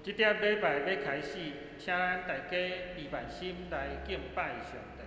這點禮拜欲開始，請咱大家預備心來敬拜上帝。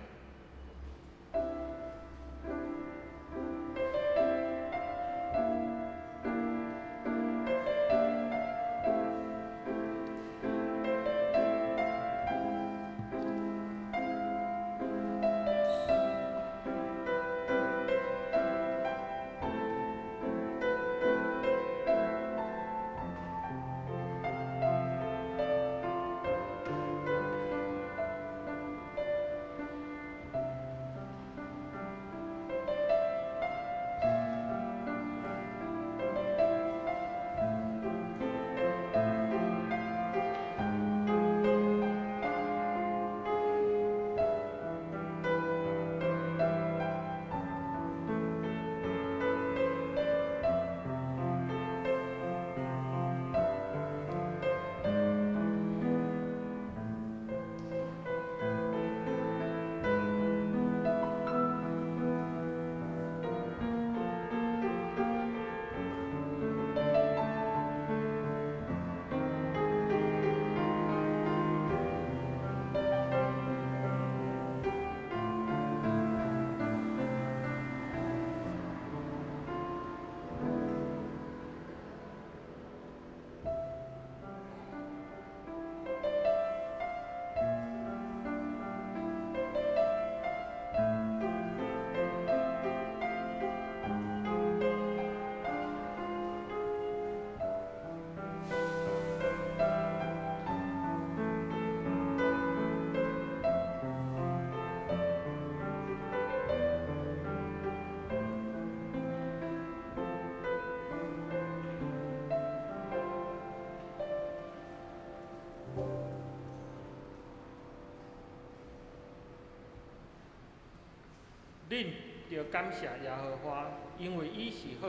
恁著感謝耶和華，因為伊是好，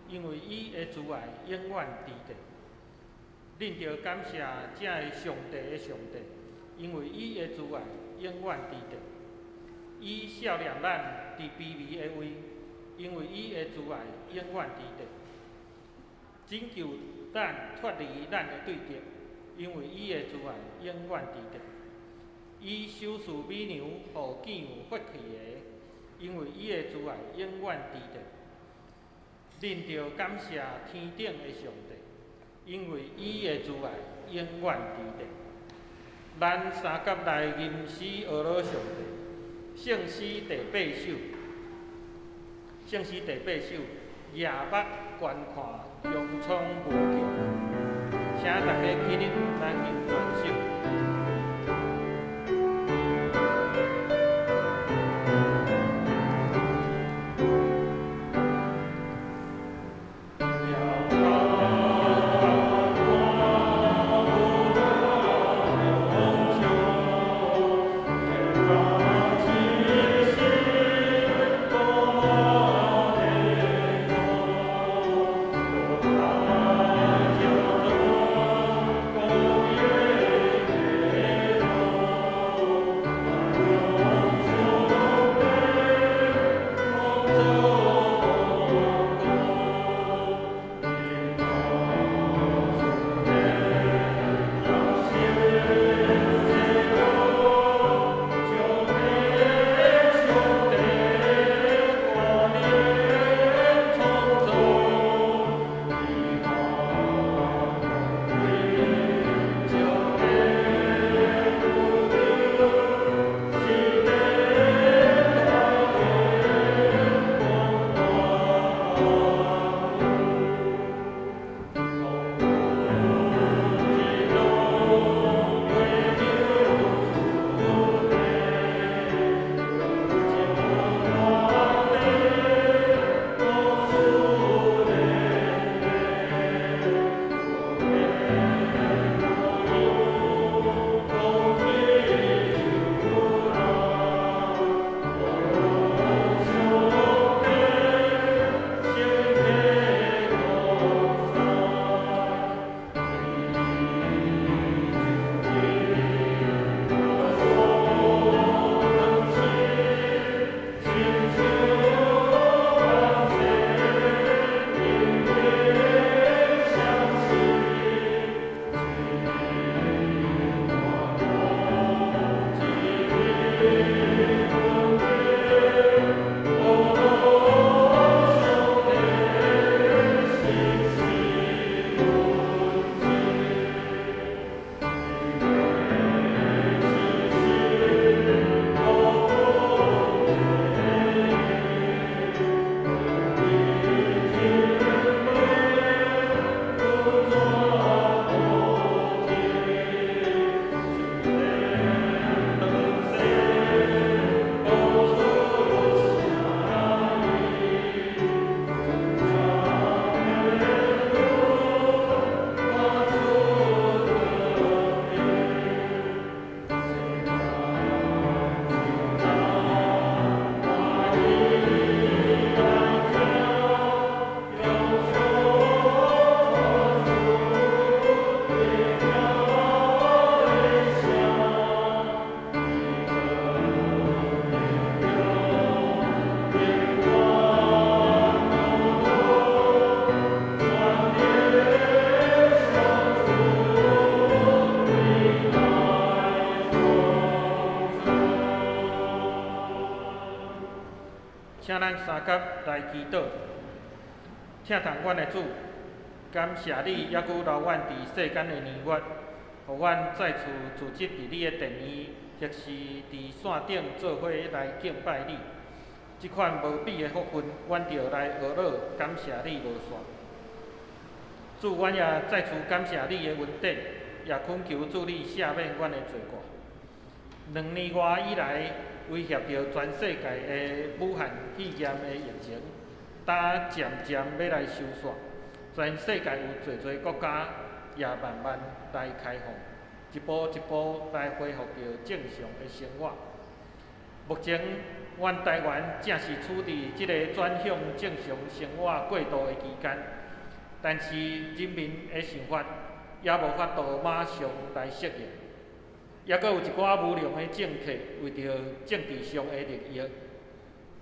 因為伊的慈愛永遠佇咧。恁著感謝這个上帝的上帝，因為伊的慈愛永遠佇咧。伊赦免咱佇卑微的位，因為伊的慈愛永遠佇咧。拯救咱脫離咱的對敵，因為伊的慈愛永遠佇咧。伊賞賜美糧予見有血氣的，因為伊的慈愛永遠佇咧。恁著感謝天頂的上帝，因為伊的慈愛永遠佇咧。咱三甲來吟詩呵咾上帝，聖詩第八首，聖詩第八首，舉目觀看，穹蒼無窮，請大家起立，咱吟全首。請咱相佮來祈禱。疼痛阮的主，感謝你猶閣留阮佇世間的年月，予阮再次組織佇你的殿院，或是佇線頂做伙來敬拜你。這款無比的福分，阮著來學樂感謝你無煞。主，阮也再次感謝你的恩典，也懇求主你赦免阮的罪過。2年外以來，威脅著全世界的武漢肺炎的疫情，呾漸漸欲來收煞。全世界有濟濟國家也慢慢來開放，一步一步來恢復著正常的生活。目前，阮台灣正是處佇這個轉向正常生活過渡的期間，但是人民的想法猶無法度馬上來適應。猶閣有一寡無良的政客為著政治上的利益，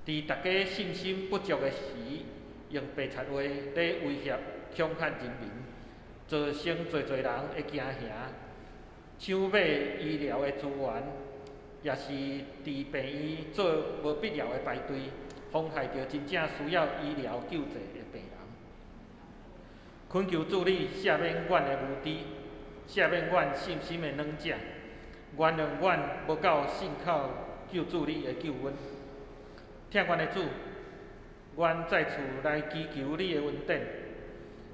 佇大家信心不足的時，用白賊話咧威脅、恐嚇人民，造成濟濟人的驚嚇，搶買醫療的資源，也是佇病院做無必要的排隊，妨害著真正需要醫療救濟的病人。懇求主你赦免阮的無知，赦免阮信心的軟弱。原諒阮無夠信靠救主你的救恩。疼阮的主，阮再次來祈求你的恩典，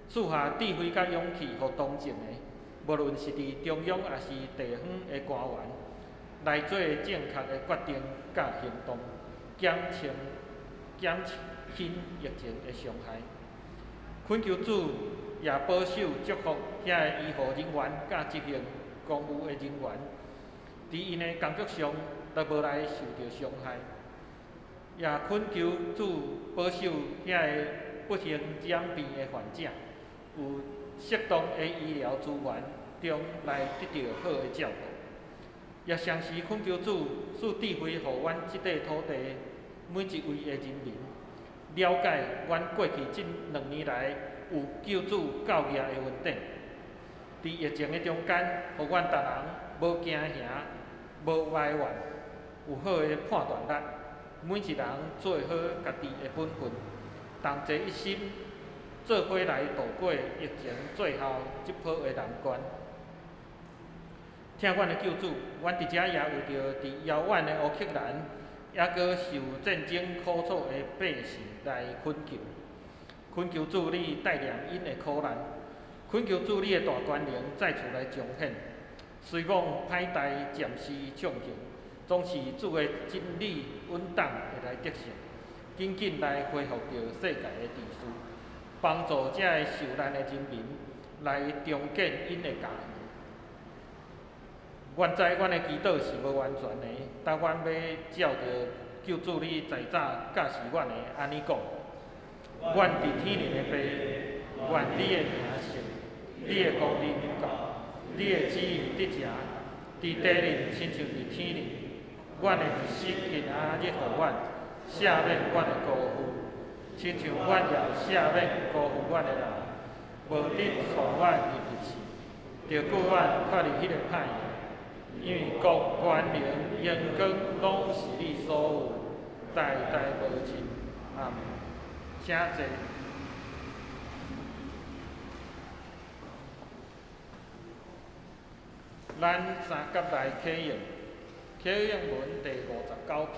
賜下智慧佮勇氣，予當政的，無論是佇中央抑是地方的官員，來做正確的決定佮行動，減輕疫情的傷害。懇求主也保守祝福遐个醫護人員佮執行公務的人員，佇𪜶的工作上都無來受著傷害，也懇求主保守遐个不幸染病的患者，有適當的醫療資源中來得著好的照顧。也同時懇求主賜智慧，予阮這塊土地每一位的人民，了解阮過去這2年來有救主教業的恩典。佇疫情的中間，予阮逐人無驚嚇、無埋怨，有好的判斷力，每一人做好家己的本分，同齊一心，做伙來渡過疫情最後這波的難關。疼阮的救主，阮佇遮也為著佇遙遠的烏克蘭，猶閣受戰爭苦楚的百姓來懇求，懇求主你帶領𪜶的苦難，懇求主你的大權能再次來彰顯。雖罔歹代暫時暢行，總是主的真理穩當會來得勝，緊緊來恢復著世界的秩序，幫助這个受難的人民來重建𪜶的家園。原知阮的祈禱是無完全的，但阮欲照著救主你在早教示阮的按呢講：阮佇天頂的父，願你的名聖，你的國臨到，你的旨意得成，佇地面親像佇天頂。阮的日食今仔日予阮，赦免阮的辜負，親像阮也赦免辜負阮的人，無得帶阮入去試，著救阮脫離彼个歹的。因為國、權能、榮光，攏是你所有，代代無盡。阿們。請坐。咱相佮來啟應，啟應文第59篇，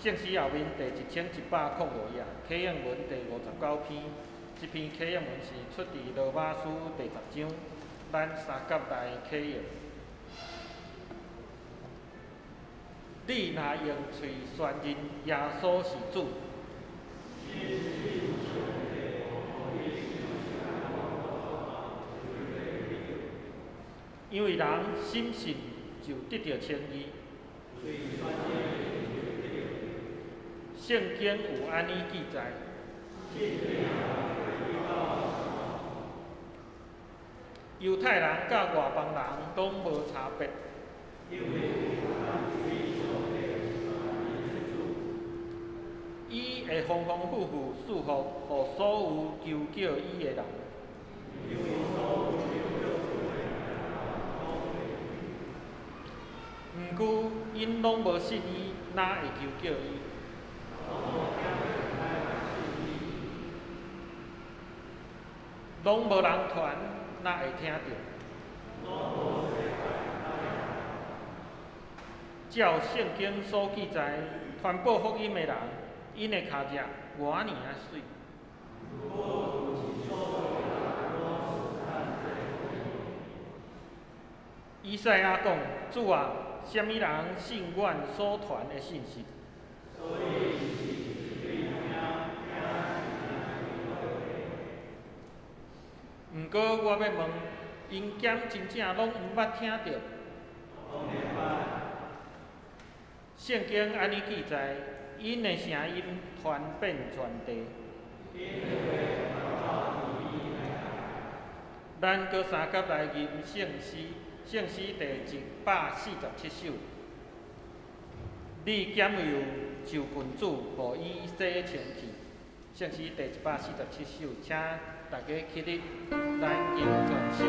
聖詩後面第1105頁，啟應文第59篇，這篇啟應文是出佇羅馬書第10章，咱相佮來啟應。你若用喙宣認耶穌是主，因為人深信就得著稱義。聖經有按呢記載：猶太人佮外邦人攏無差別。伊會豐豐富富賜福予所有求叫伊的人。毋過，過𪜶攏無信伊，哪會求叫伊？攏無人傳，哪會聽著？照聖經所記載，傳報福音的人，𪜶的跤跡偌爾仔媠。以賽亞講：主啊，啥物人信阮所傳的信息？毋過我欲問，𪜶敢真正攏毋捌聽著？聖經按呢記載，𪜶的聲音傳遍全地。咱閣相佮來吟聖詩，聖詩第147首。你檢有就近主，予伊洗清氣。聖詩第147首，請大家起立，來吟全首。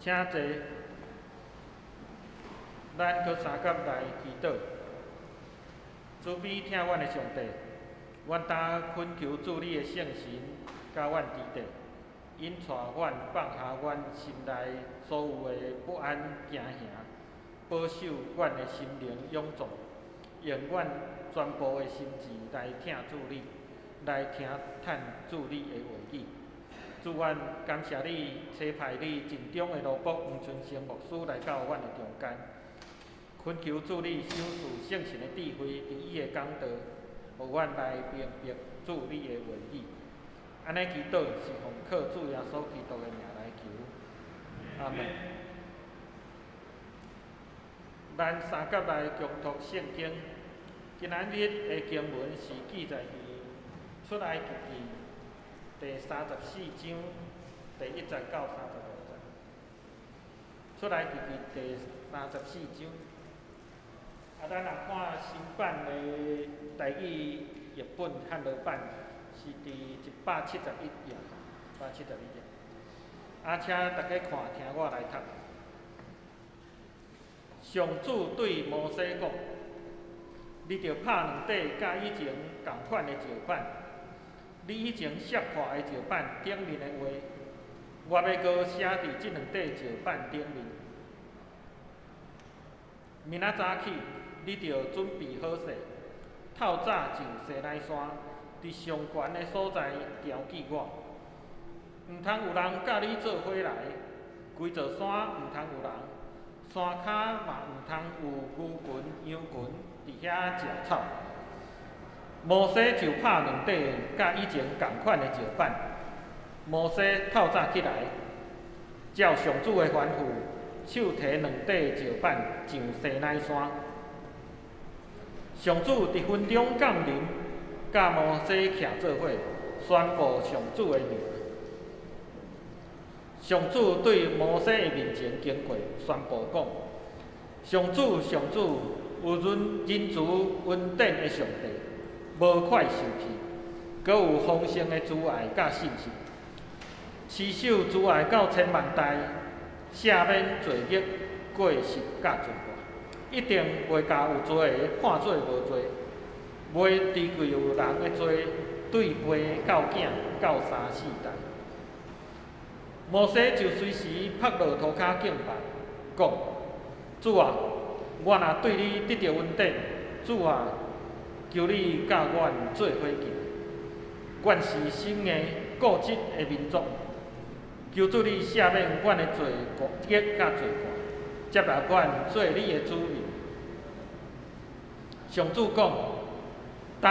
請坐，咱閣相佮來祈禱。慈悲疼阮的上帝，阮今懇求主你的聖神佮阮佇底，引帶阮放下阮心內所有的不安驚嚇，保守阮的心靈勇壯，用阮全部的心志來疼主你，來聽探主你的話語。主，阮感謝你差派你盡忠的奴僕黃春生牧師來到阮的中間，懇求主你賞賜聖神的智慧，佇伊的講道，予阮來明白主你的話語。按按呢祈禱是奉靠主耶穌基督的名來求，阿門。咱三甲來共讀聖經，今仔日的經文是記載佇出埃及記第34章第1節到35節。出埃及記第三十四章，啊，咱若看新版的台語譯本漢和版，是佇171頁，171頁。啊，請大家看，聽我來讀。上主對摩西講：你著拍兩塊佮以前仝款的石板，你以前摔破的石板頂面的話，我欲閣寫佇這兩塊石板頂面。明仔早起，你著準備好勢，透早上西奈山，佇上懸的所在調見我。毋通有人佮你做伙來，規座山毋通有人，山跤嘛毋通有牛群、羊群佇遐食草。摩西就拍兩塊佮以前仝款的石板。摩西透早起來，照上主的吩咐，手提兩塊石板上西奈山。上主佇雲中降臨，佮摩西徛做伙，宣布上主的名。上主對摩西的面前經過，宣布講：上主，上主，有仁仁慈恩典的上帝，無快受氣，閣有豐盛的慈愛佮信實，持守慈愛到千萬代，赦免罪孽、過失佮罪過，一定袂共有罪的判做無罪，袂追究人的罪，對爸到囝到三四代。摩西就隨時伏落塗跤敬拜，講：主啊，我若對你得著恩典，主啊，求你佮阮做伙行。阮是心硬固執的民族，求主你赦免阮的罪孽佮罪過，接納阮做你的子民。上主講：今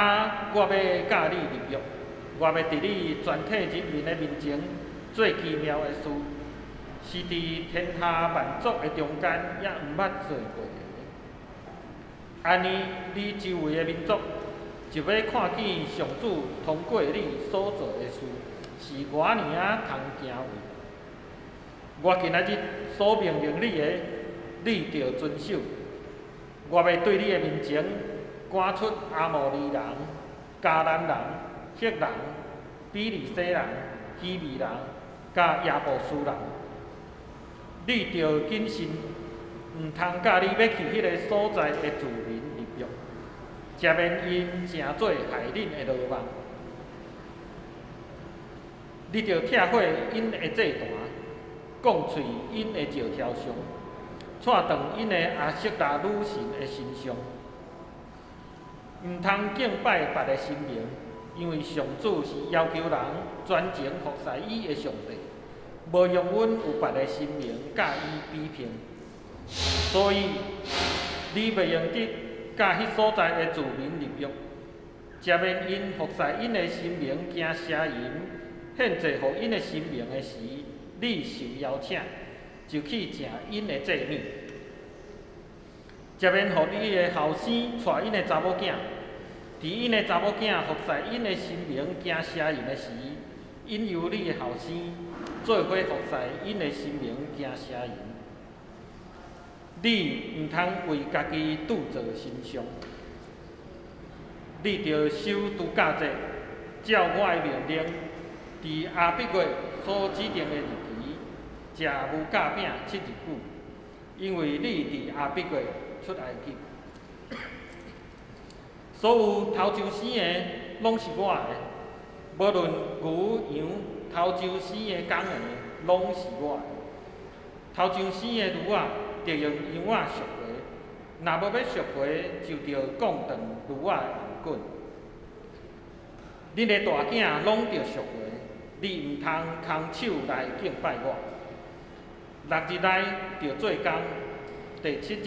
我欲佮你立約，我欲佇你全體人民的面前做奇妙的事，是佇天下萬族的中間猶毋捌做過的。按呢，你周圍的民族就欲看見上主通過你所做的事，是偌爾仔通敬畏。我今仔日所命令你的，你著遵守。我欲對你的面前趕出阿摩利人、迦南人、赫人、比利洗人、希未人、佮耶布斯人。你著謹慎，毋通佮你欲去彼个所在的住民立約，才免𪜶成做害恁的羅網。你著拆毀𪜶的祭壇，摃碎𪜶的石雕像，掣斷𪜶的阿瑟拉女神的神像。毋通敬拜別个神明，因為上主是要求人專情服侍伊的上帝，無容允有別个神明佮伊比拼。所以，你袂用得佮彼所在的住民立約，才免𪜶服侍𪜶的神明行邪淫，獻祭予𪜶的神明的時，你受邀請，就去食𪜶的祭物，才免予你的後生娶𪜶的查某囝，佇𪜶的查某囝服侍𪜶的神明行邪淫的時，引誘你的後生做伙服侍𪜶的神明行邪淫。你毋通為家己鑄造神像，你著守度假節，照我的命令，佇亞筆月所指定的日期，食無酵餅七日久，因為你佇亞筆月出埃及。所有頭一生的，攏是我的，無論牛羊，頭一生的公的，攏是我的。頭一生的驢仔，著用羊仔贖回，若無欲贖回，就著摃斷驢仔的頷頸。恁的大囝攏著贖回，你毋通空手來敬拜我。六日內著做工，第七日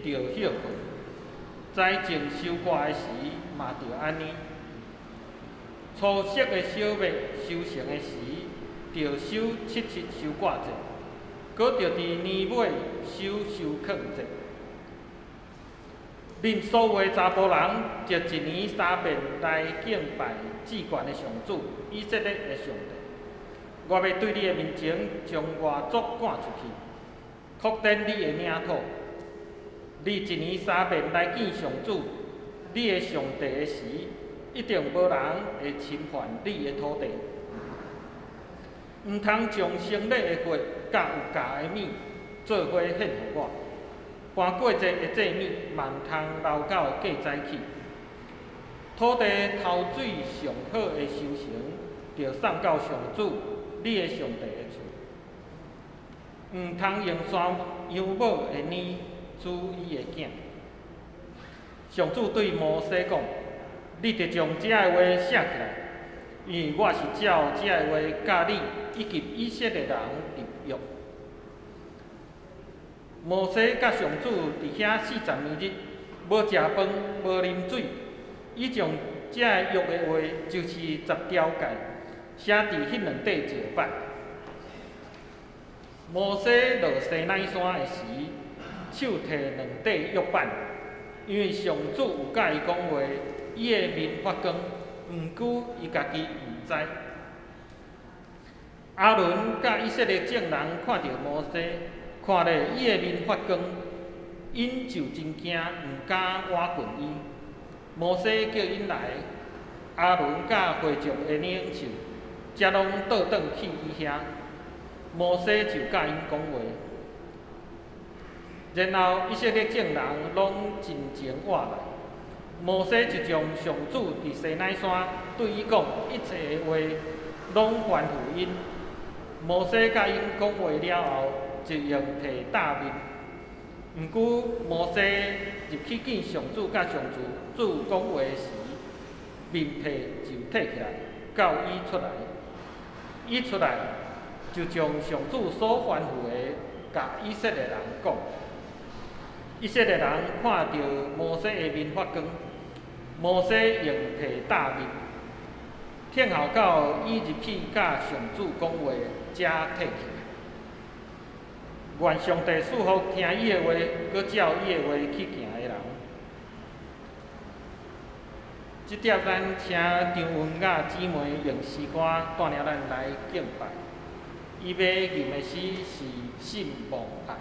著歇睏。栽種收割的時嘛著按呢。粗色的小麥收成的時，著守七七收割節，閣著佇年尾守收囥節。恁所有的查埔人，著一年三遍來敬拜至懸的上主，以色列的上帝。我欲對你的面前將外族趕出去，擴展你的領土。你一年三遍來見上主，你的上帝的時，一定無人會侵犯你的土地。毋通將牲禮的血佮有酵的物做伙獻予我。盤過節的祭物嘛毋通留到過早起。土地頭水上好的收成，著送到上主你的上帝的厝。毋通用山羊母的奶煮伊的囝。上主對摩西講：你著將這个話寫起來，因為我是照這个話佮你以及以色列人立約。摩西佮上主佇遐四十暝日，無食飯，無啉水。伊將這个約的話，就是十條誡，寫佇彼兩塊石板。摩西落西奈山的時，手提兩塊約板，因為上主有佮伊講話，伊的面發光，毋過伊家己毋知。亞倫佮以色列眾人看著摩西，看咧伊的面發光，𪜶就真驚，毋敢倚近伊。摩西叫𪜶來，亞倫佮會眾的領袖，才攏倒轉去伊遐。摩西就佮𪜶講話。然後以色列眾人攏盡情倚來，摩西就將上主佇西奈山對伊講一切的話，攏吩咐𪜶。摩西佮𪜶講話了後，就用皮罩面。毋過摩西入去見上主，佮上主講話時，面皮就褪起來，到伊出來。伊出來，就將上主所吩咐的，共以色列人講。以色列人看著摩西的面發光，摩西用皮罩面，等候到伊入去佮上主講話，才褪去。願上帝賜福聽伊的話，閣照伊的話去行的人。這帖咱請張文雅姊妹用詩歌帶領咱來敬拜。伊欲吟的詩是《信望愛》。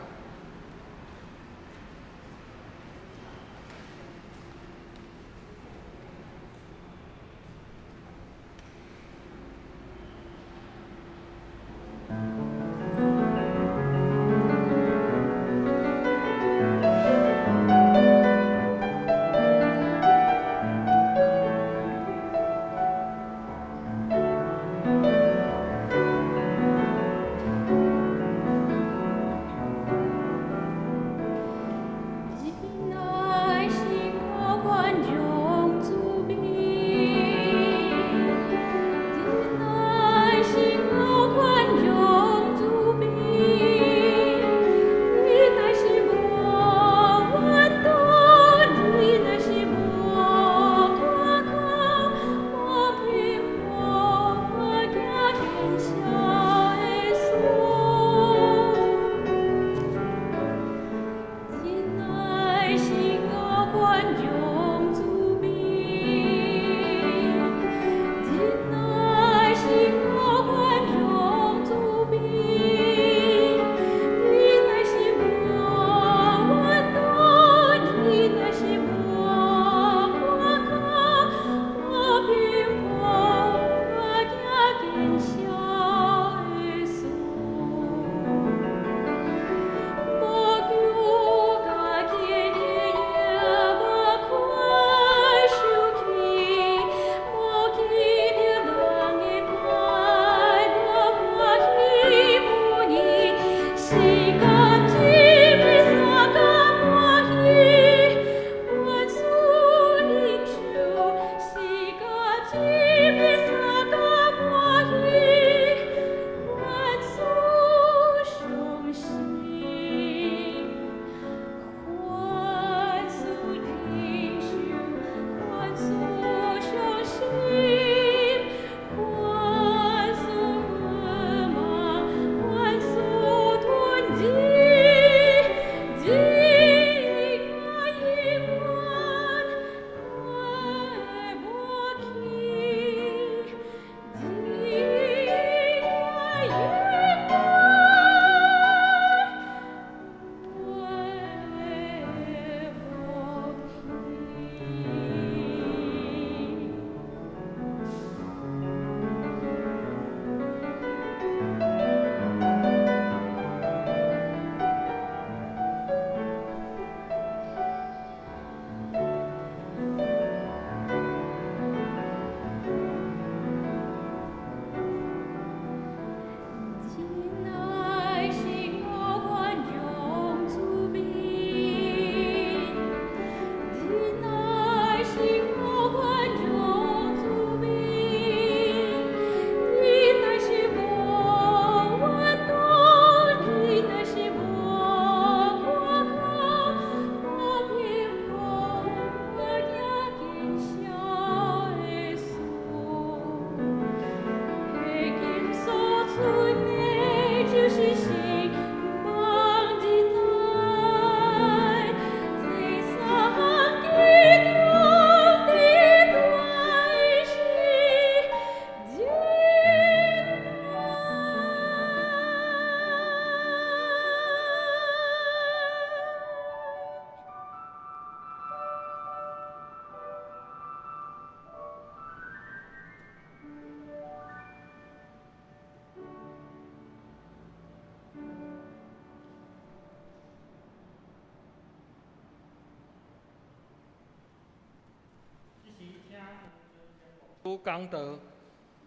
講道，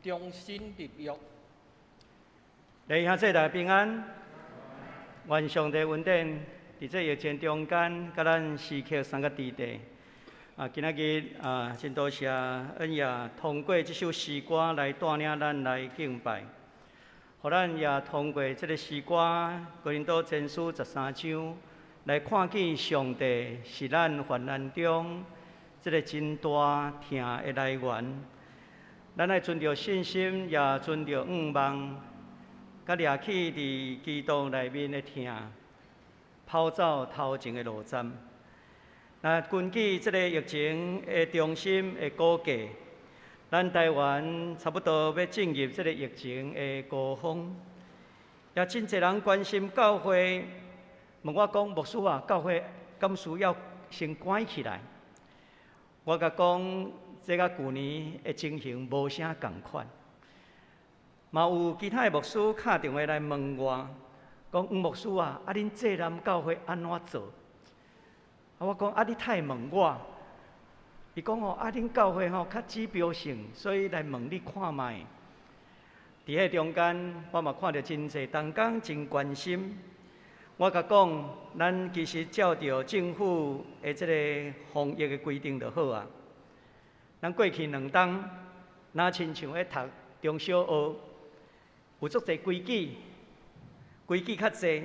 重新立約。弟兄姊妹平安，願上帝恩典佇這疫情中間，佮咱時刻相佮佇地。啊，今仔日啊，真多謝恩雅通過這首詩歌來帶領咱來敬拜，予咱也通過這个詩歌《哥林多前書》13章來看見上帝是咱患難中這个真大疼的來源。咱愛存著信心，也存著向望，佮掠去佇基督內面的疼，跑走頭前的路站。那根據這个疫情的中心的估計，咱台灣差不多欲進入這个疫情的高峰，也真濟人關心教會，問我講，牧師啊，教會敢需要先關起來？我共講，這佮舊年的情形無啥仝款。嘛有其他的牧師敲電話來問我，講黃牧師啊，啊恁濟南教會按怎做？啊，我講啊，你呾會問我？伊講吼，啊，恁教會吼較指標性，所以來問你看覓。佇彼中間，我嘛看著真濟同工真關心。我共講，咱其實照著政府的這个防疫的規定就好啊。咱過去兩冬，若親像咧讀中小學，有足濟規矩，規矩較濟，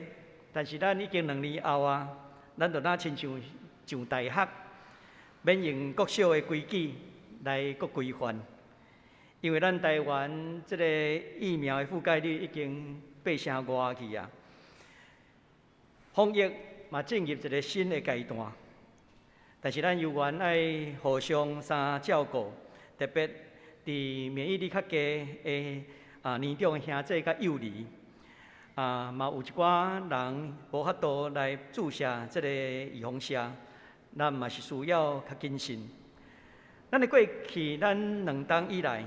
但是咱已經2年後啊，咱就若親像上大學，免用國小的規矩來閣規範，因為咱台灣這个疫苗的覆蓋率已經八成外去啊。防疫嘛進入一个新的階段，但是咱猶原愛互相相照顧，特別佇免疫力較低的啊年長的兄弟佮幼兒，啊嘛有一寡人無法度來注射這个預防射，咱嘛是需要較謹慎。咱的過去，咱兩冬以來，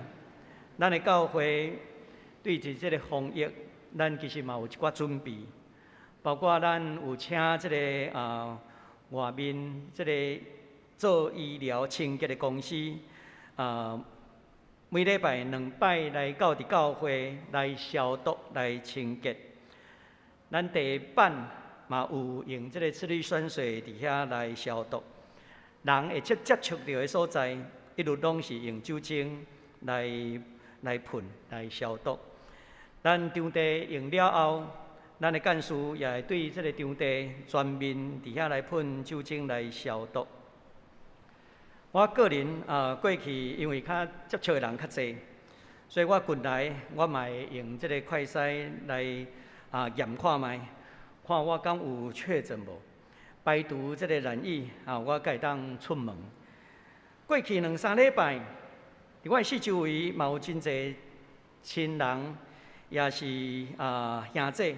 咱的教會對著這个防疫，咱其實嘛有一寡準備，包括咱有請這个啊外面這个做醫療清潔的公司啊，每禮拜兩擺來到佇教會來消毒、來清潔。咱地板嘛有用這个次氯酸水佇遐來消毒。人會接觸著的所在，一律攏是用酒精來噴、來消毒。咱場地用了後，咱的幹事也會對這个場地全面佇遐來噴酒精來消毒。我個人啊，過去因為較接觸的人較濟，所以我近來我嘛會用這个快篩來啊驗看覓，看我敢有確診無，排除這个染疫啊，我才會當出門。過去兩三禮拜，佇我四周圍嘛有真濟親人，也是啊兄弟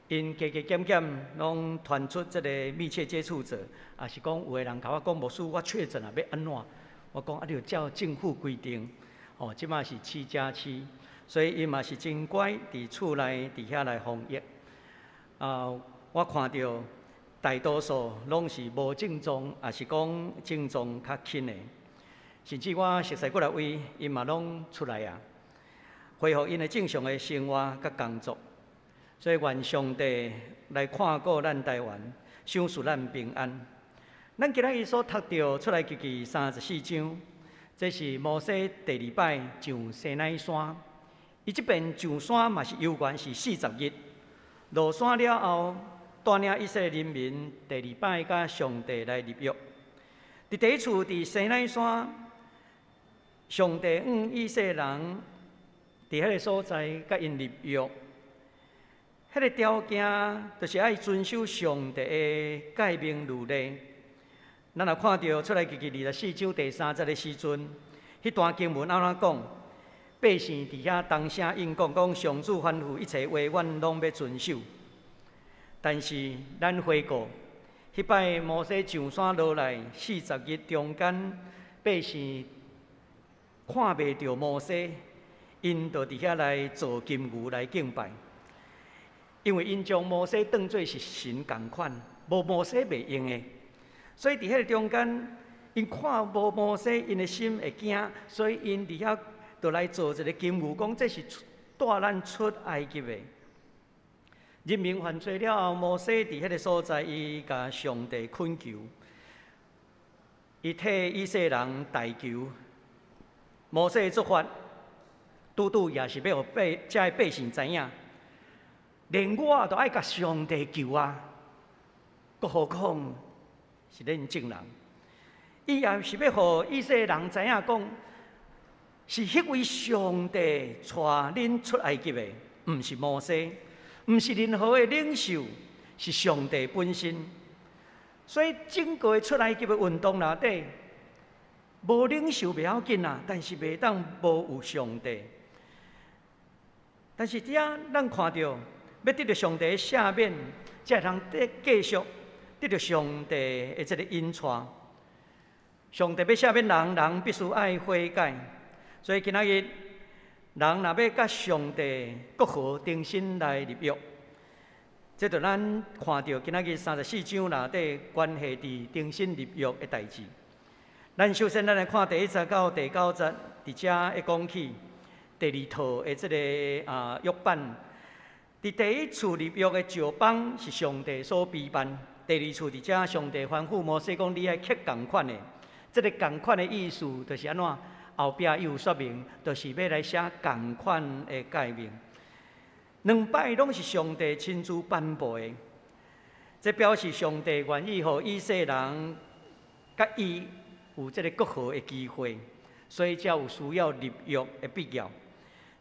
，𪜶加加減減攏傳出這个密切接觸者，也是講有的人共我講，牧師，我確診啊，欲按怎？我講啊，你著照政府規定，哦，這馬是7加7，所以𪜶嘛是真乖，佇厝內佇遐來防疫。啊，我看著大多數攏是無症狀，抑是講症狀較輕的，甚至我熟似幾若位，𪜶嘛攏出來啊，恢復𪜶的正常的生活佮工作。所以願上帝來看顧咱台灣，賞賜咱平安。咱今仔日所讀著出埃及記34章，這是摩西第二擺上西奈山。伊這遍上山嘛是猶原是四十日，落山了後，帶領以色列人民第二擺佮上帝來立約。佇第一次佇西奈山，上帝向以色列人佇彼个所在佮𪜶立約。彼个條件就是愛遵守上帝的誡命律例。咱若看著出埃及記24章第三節的時陣，彼段經文按怎講？百姓佇遐同聲應講，講上主吩咐一切話，阮攏欲遵守。但是咱回顧，彼擺摩西上山落來四十日中間，百姓看袂著摩西，𪜶就佇遐來做金牛來敬拜。因為𪜶將摩西當做是神仝款，無摩西袂用的，所以佇彼个中間， 𪜶看無摩西，𪜶的心會驚，所以𪜶佇遐就來做一個金牛，講這是帶咱出埃及的。人民犯罪了後，摩西佇彼个所在，伊共上帝懇求，伊替以色列人代求。摩西的做法，拄拄也是欲予百遮的百姓知影，連我都愛共上帝求啊！閣何況是恁眾人，伊也是欲予以色列人知影講，是彼位上帝帶恁出埃及的，毋是摩西，毋是任何的領袖，是上帝本身。所以整個出埃及的運動內底，無領袖袂要緊啊，但是袂當無有上帝。但是佇遐咱看著，欲得著上帝的赦免，才會通得繼續得著上帝的這个引帶。上帝欲赦免人，人必須愛悔改。所以今仔日，人若欲佮上帝復和，重新來立約，這就咱看著今仔日34章內底關係佇重新立約的代誌。咱首先咱來看第一節到第九節，佇遮會講起第二套的這个約版。佇第一次立約的石枋是上帝所備辦，第二次佇遮上帝吩咐摩西講：你愛刻仝款的。這个仝款的意思就是按怎？後壁伊有說明，就是欲來寫仝款的誡命。兩擺攏是上帝親自頒布的，這表示上帝願意予以色列人佮伊有這个復和的機會，所以才有需要立約的必要。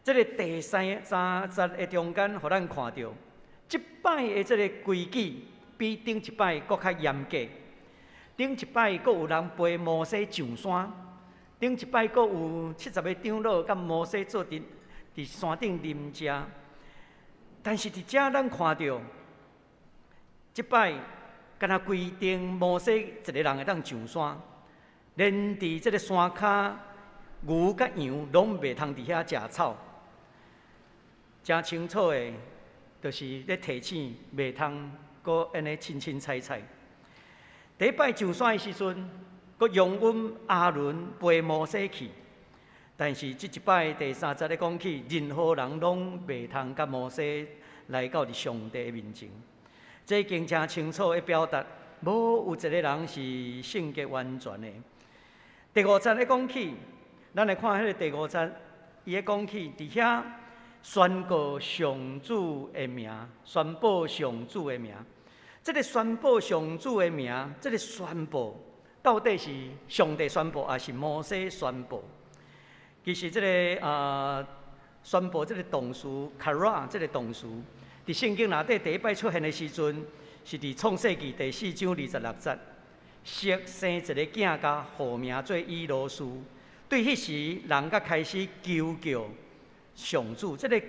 這个第三三節的中間，予咱看著，這擺的這个規矩比頂一擺閣較嚴格。頂一擺閣有人陪摩西上山，頂一擺閣有七十个長老佮摩西做陣佇山頂啉食。但是佇遮咱看著，這擺敢若規定摩西一个人會當上山，連佇這个山跤牛佮羊攏袂通佇遐食草。誠清楚的，就是咧提醒袂通閣按呢凊凊彩彩。第一擺上山的時陣，閣容允亞倫陪摩西去，但是這一擺第三節咧講起，任何人攏袂通佮摩西來到佇上帝的面前。這已經誠清楚的表達，無有一個人是聖潔完全的。第五節咧講起，咱來看彼个第五節，伊咧講起佇遐宣告上主的名，宣布上主的名。這个宣布上主的名，這个宣布到底是上帝宣布，抑是摩西宣布？其實這个宣布這个動詞 kara 這个動詞，佇聖經內底第一擺出現的時陣，是佇創世記第四章26節，悉生一个囝，共號名做以挪士。對彼時，人才開始求告上主，這个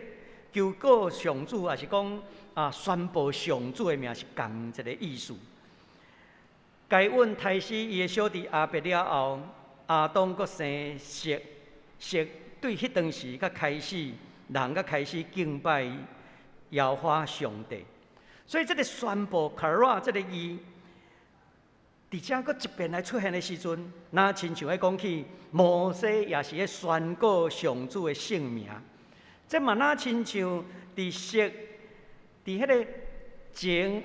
求告上主，抑是講宣布上主的名是仝一个意思。該隱刣死伊的小弟亞伯了後，亞當閣生悉，悉對彼當時才開始，人才開始敬拜耶和華上帝。所以這个宣布 kara 這个字，佇遮閣一遍來出現的時陣，若親像咧講起摩西也是咧宣告上主的聖名。這嘛若親像佇悉佇彼个前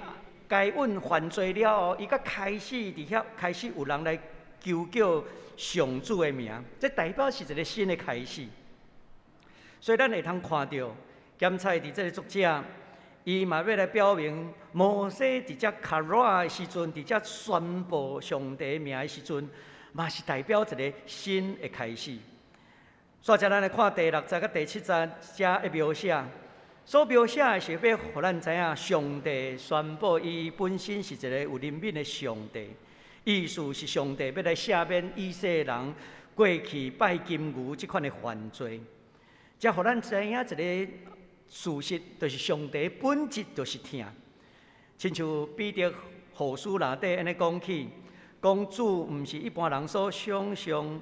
該隱犯罪了後，伊才開始佇遐開始有人來求叫上主的名，這代表是一个新的開始。所以咱會通看著，檢採佇這个作者，伊嘛欲來表明，摩西佇遮 kara 的時陣，佇遮宣布上帝的名的時陣，嘛是代表一个新的開始。煞才咱來看第六節佮第七節遮的描寫，所描寫的是欲予咱知影，上帝宣布伊本身是一个有憐憫的上帝，意思是上帝欲來赦免以色列人過去拜金牛這款的犯罪，才予咱知影一个事實，就是上帝本質就是疼。親像彼得後書內底按呢講起，講主毋是一般人所想象，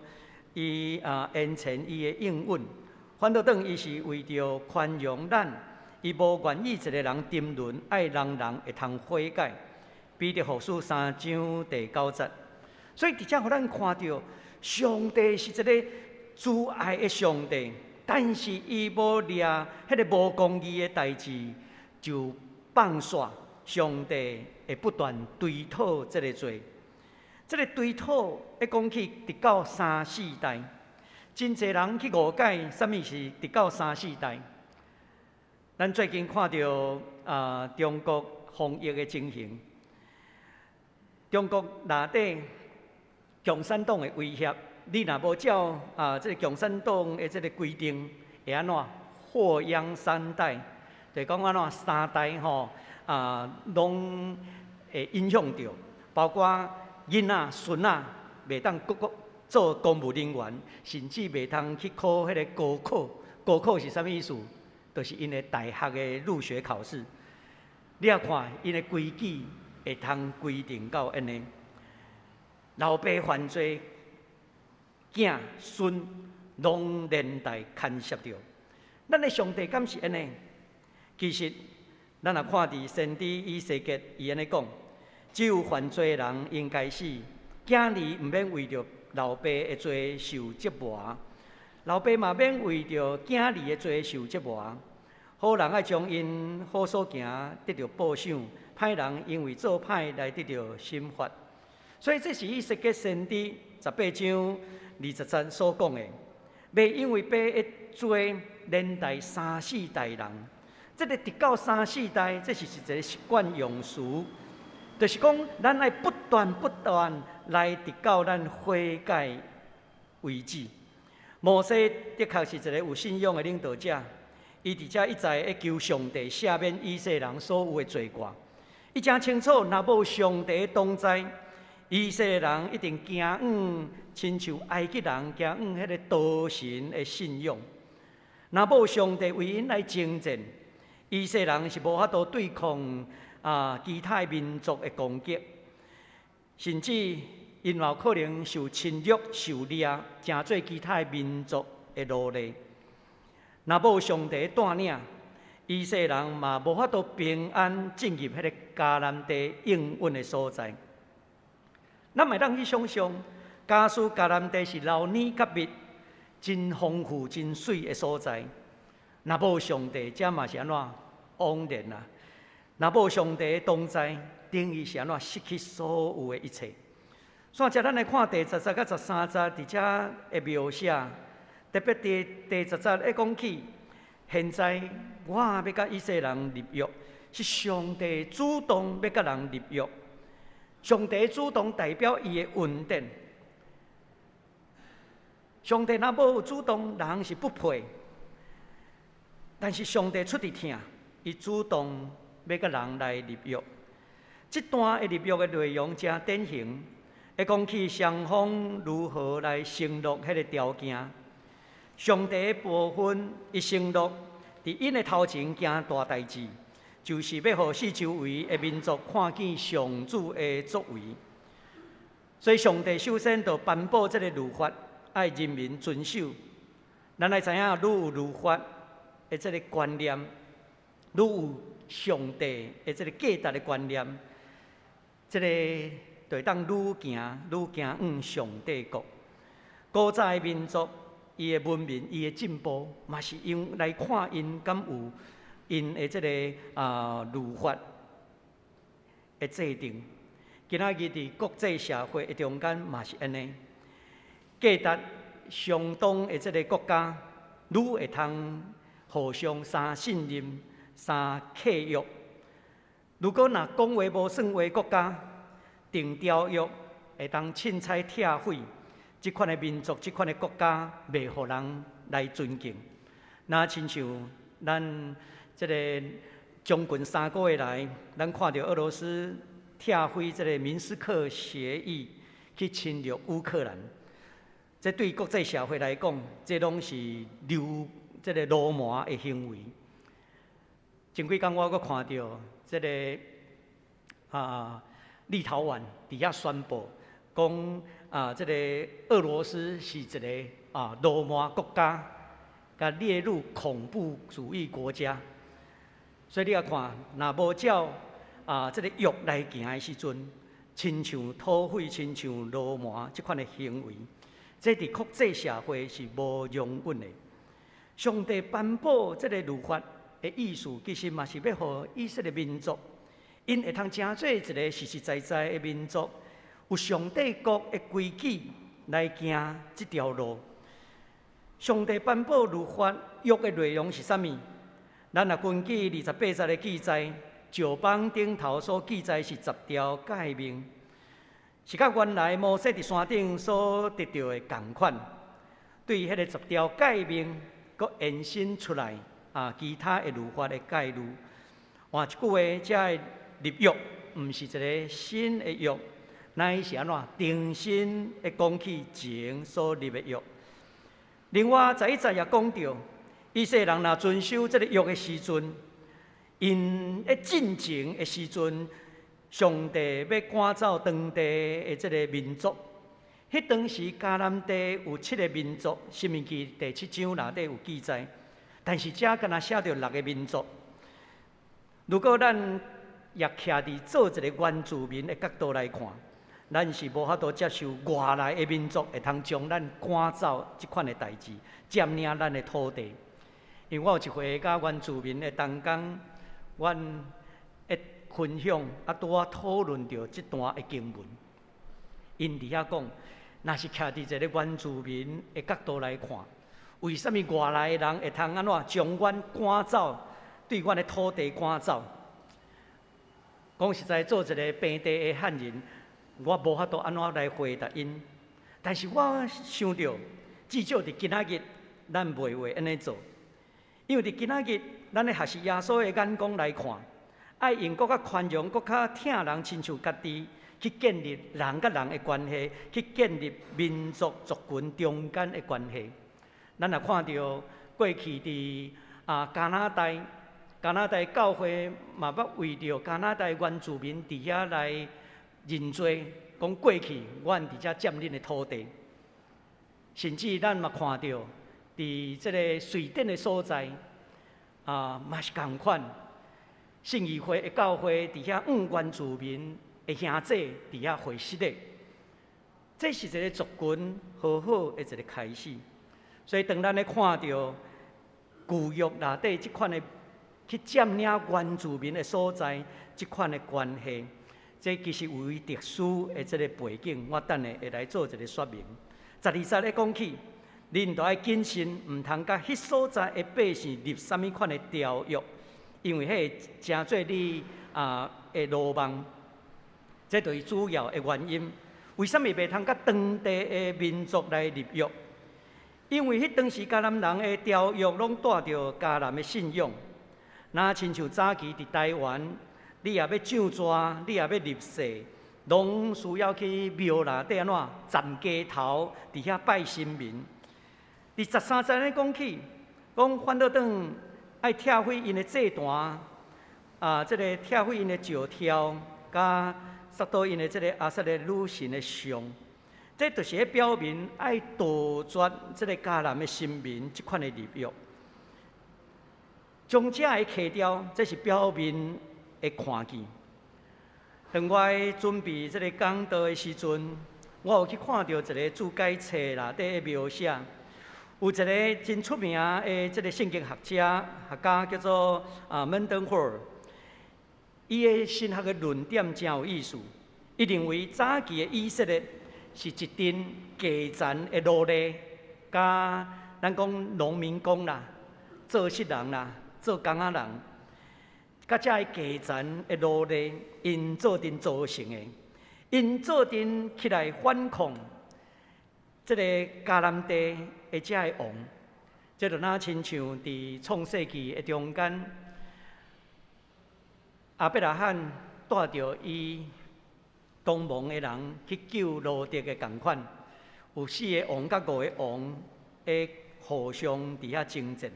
伊延遲伊的應允，反倒轉伊是為著寬容咱，伊無願意一个人沉淪，愛人人會通悔改。彼得後書三章第九節，所以佇遮予咱看著，上帝是一个慈愛的上帝，但是伊無掠彼个無公義的代誌就放煞，上帝會不斷追討這个罪。這个追討會講起直到三四代，真濟人去誤解啥物是直到三四代。咱最近看著啊，中國防疫的情形，中國內底共產黨的威脅，你若無照啊，這个共產黨的這个規定，會按怎？禍殃三代，就是講按怎三代吼啊，攏會影響著，包括囡仔、孫仔袂當閣閣做公務人員，甚至袂通去考彼个高考。高考是啥物意思？就是𪜶的大學的入學考試。你也看𪜶的規矩會通規定到按呢，老爸犯罪，囝孫攏連帶牽涉著。咱的上帝敢是按呢？其實，咱若看佇先知以西結，伊按呢講：只有犯罪的人應該死，囝兒毋免為著老爸的罪受折磨，老爸嘛免為著囝兒的罪受折磨。好人愛將𪜶好所行得著報賞，歹人因為做歹來得著審罰。所以這是以西結先知18章20節所講的，袂因為爸的罪連帶三四代人。這个直到三四代，這是一个習慣用詞，就是講咱愛不斷不斷來直到咱悔改為止。摩西的確是一个有信仰的領導者，伊佇遮一再咧求上帝赦免以色列人所有的罪過。伊誠清楚，若無上帝同在，以色列人一定驚往親像埃及人驚往彼个多神的信仰。若無上帝為𪜶來征戰，以色列人是無法度對抗啊其他民族的攻擊，甚至𪜶有可能受侵略、受掠，成做其他民族的奴隸。若無上帝帶領，以色列人嘛無法度平安進入彼个迦南地應允的所在。咱會當去想象，假使迦南地是流奶佮蜜，真豐富、真媠的所在。若無上帝，這嘛是按怎枉然啊？若無上帝同在，等於是按怎失去所有的一切。煞接咱來看第十節佮13節，佇遮的描寫，特別佇第十節會講起，現在我欲佮以色列人立約，是上帝主動欲佮人立約。上帝主動代表伊的恩典。上帝若無主動，人是不配。但是上帝出佇疼，伊主動欲佮人來立約。這段的立約的內容誠典型，會講起雙方如何來承諾彼个條件。上帝的部分，伊承諾佇𪜶的頭前行大代誌，就是欲予四周圍的民族看見上主的作為。所以上帝首先就頒布這个律法，愛人民遵守。咱愛知影，愈有律法的這个觀念，愈有上帝的這个價值的觀念，這个就會當愈行愈行往上帝國。古早的民族，伊的文明、伊的進步，嘛是用來看𪜶敢有𪜶的這个啊律法的制定。今仔日佇國際社會的中間嘛是按呢，價值相當的這个國家，愈會通互相相信任、相契約。如果若講話無算話，國家定條約會當凊彩拆毀，這款的民族、這款的國家，袂予人來尊敬。若親像咱這个將近3個月來，咱看著俄羅斯拆毀這个明斯克協議，去侵略烏克蘭，這對國際社會來講，這攏是流這个魯蠻的行為。前幾工我閣看著這个啊，立陶宛佇遐宣布講啊，這个俄羅斯是一个啊魯蠻國家，共列入恐怖主義國家。所以你也看，若無照啊這个約來行的時陣，親像土匪、親像流氓這款的行為，這佇國際社會是無容允的。上帝頒布這个律法的意思，其實嘛是欲予以色列民族，𪜶會通成做一个實實在在的民族，有上帝國的規矩來行這條路。上帝頒布律法約的內容是啥物？咱若根據28節的記載，石枋頂頭所記載是十條誡命，是佮原來摩西佇山頂所得著的仝款。對彼个十條誡命，閣延伸出來啊，其他的律法的誡律。換一句話，這个立約毋是一个新的約，乃是按怎重新的講起前所立的約。另外，11節也講著，以色列人若遵守這个約的時陣，𪜶咧進前的時陣，上帝欲趕走當地的這个民族。彼當時迦南地有七个民族，申命記第七章內底有記載，但是遮敢若寫著六个民族。如果咱也徛佇做一个原住民的角度來看，咱是無法度接受外來的民族會通將咱趕走這款的代誌，佔領咱的土地。因為我有一回佮原住民的同工，阮咧分享，啊，拄仔討論著這段的經文。𪜶佇遐講，若是徛佇一个原住民的角度來看，為啥物外來的人會通按怎將阮趕走，對阮的土地趕走？講實在，做一个平地的漢人，我無法度按怎來回答𪜶。但是我想著，至少佇今仔日，咱袂會按呢做，因為佇今仔日，咱咧學習耶穌的眼光來看，愛用閣較寬容、閣較疼人，親像家己去建立人佮人的關係，去建立民族族群中間的關係。咱若看著過去佇啊加拿大，加拿大教會嘛捌為著加拿大原住民佇遐來認罪，講過去阮佇遮佔恁的土地，甚至咱嘛看著佇這个瑞典的所在，啊嘛是仝款，信義會的教會佇遐向原住民的兄弟佇遐會失禮，這是一个族群和好的一个開始。所以當咱咧看著舊約內底這款的去佔領原住民的所在，這款的關係，這其實有伊特殊的這个背景，我等下會來做一个說明。12節咧講起，恁著愛謹慎，毋通佮彼所在的百姓立啥物款的條約，因為彼會成做你啊的魯網。這就是主要的原因。為啥物袂通佮當地的民族來立約？因為彼當時迦南人的條約攏帶著迦南的信仰。若親像早期佇台灣，你若欲上逝，你若欲入世，攏需要去廟內底按怎站街頭，佇遐拜神明。佇13節咧講起，講反倒轉愛拆毀𪜶的祭壇，啊，這个拆毀𪜶的石柱，佮殺倒𪜶的這个亞撒勒女神的像，這就是咧表明愛杜絕這个迦南的神明這款的立約。將這个去掉，這是表面的看見。當我準備這个講道的時陣，我有去看著一个注解冊內底的描寫，有一个真出名的這个聖經學者學家叫做啊 Mendenhall，伊的神學的論點真有意思。伊認為早期的以色列是一陣低層的奴隸，佮咱講農民工啦、做穡人啦、做工仔人，佮這个低層的奴隸，𪜶做陣組成的，𪜶做陣起來反抗這个迦南地的這个王，這就若親像佇創世紀的中間，亞伯拉罕帶著伊同盟的人去救羅得的仝款，有四个王佮五个王的互相佇遐爭戰。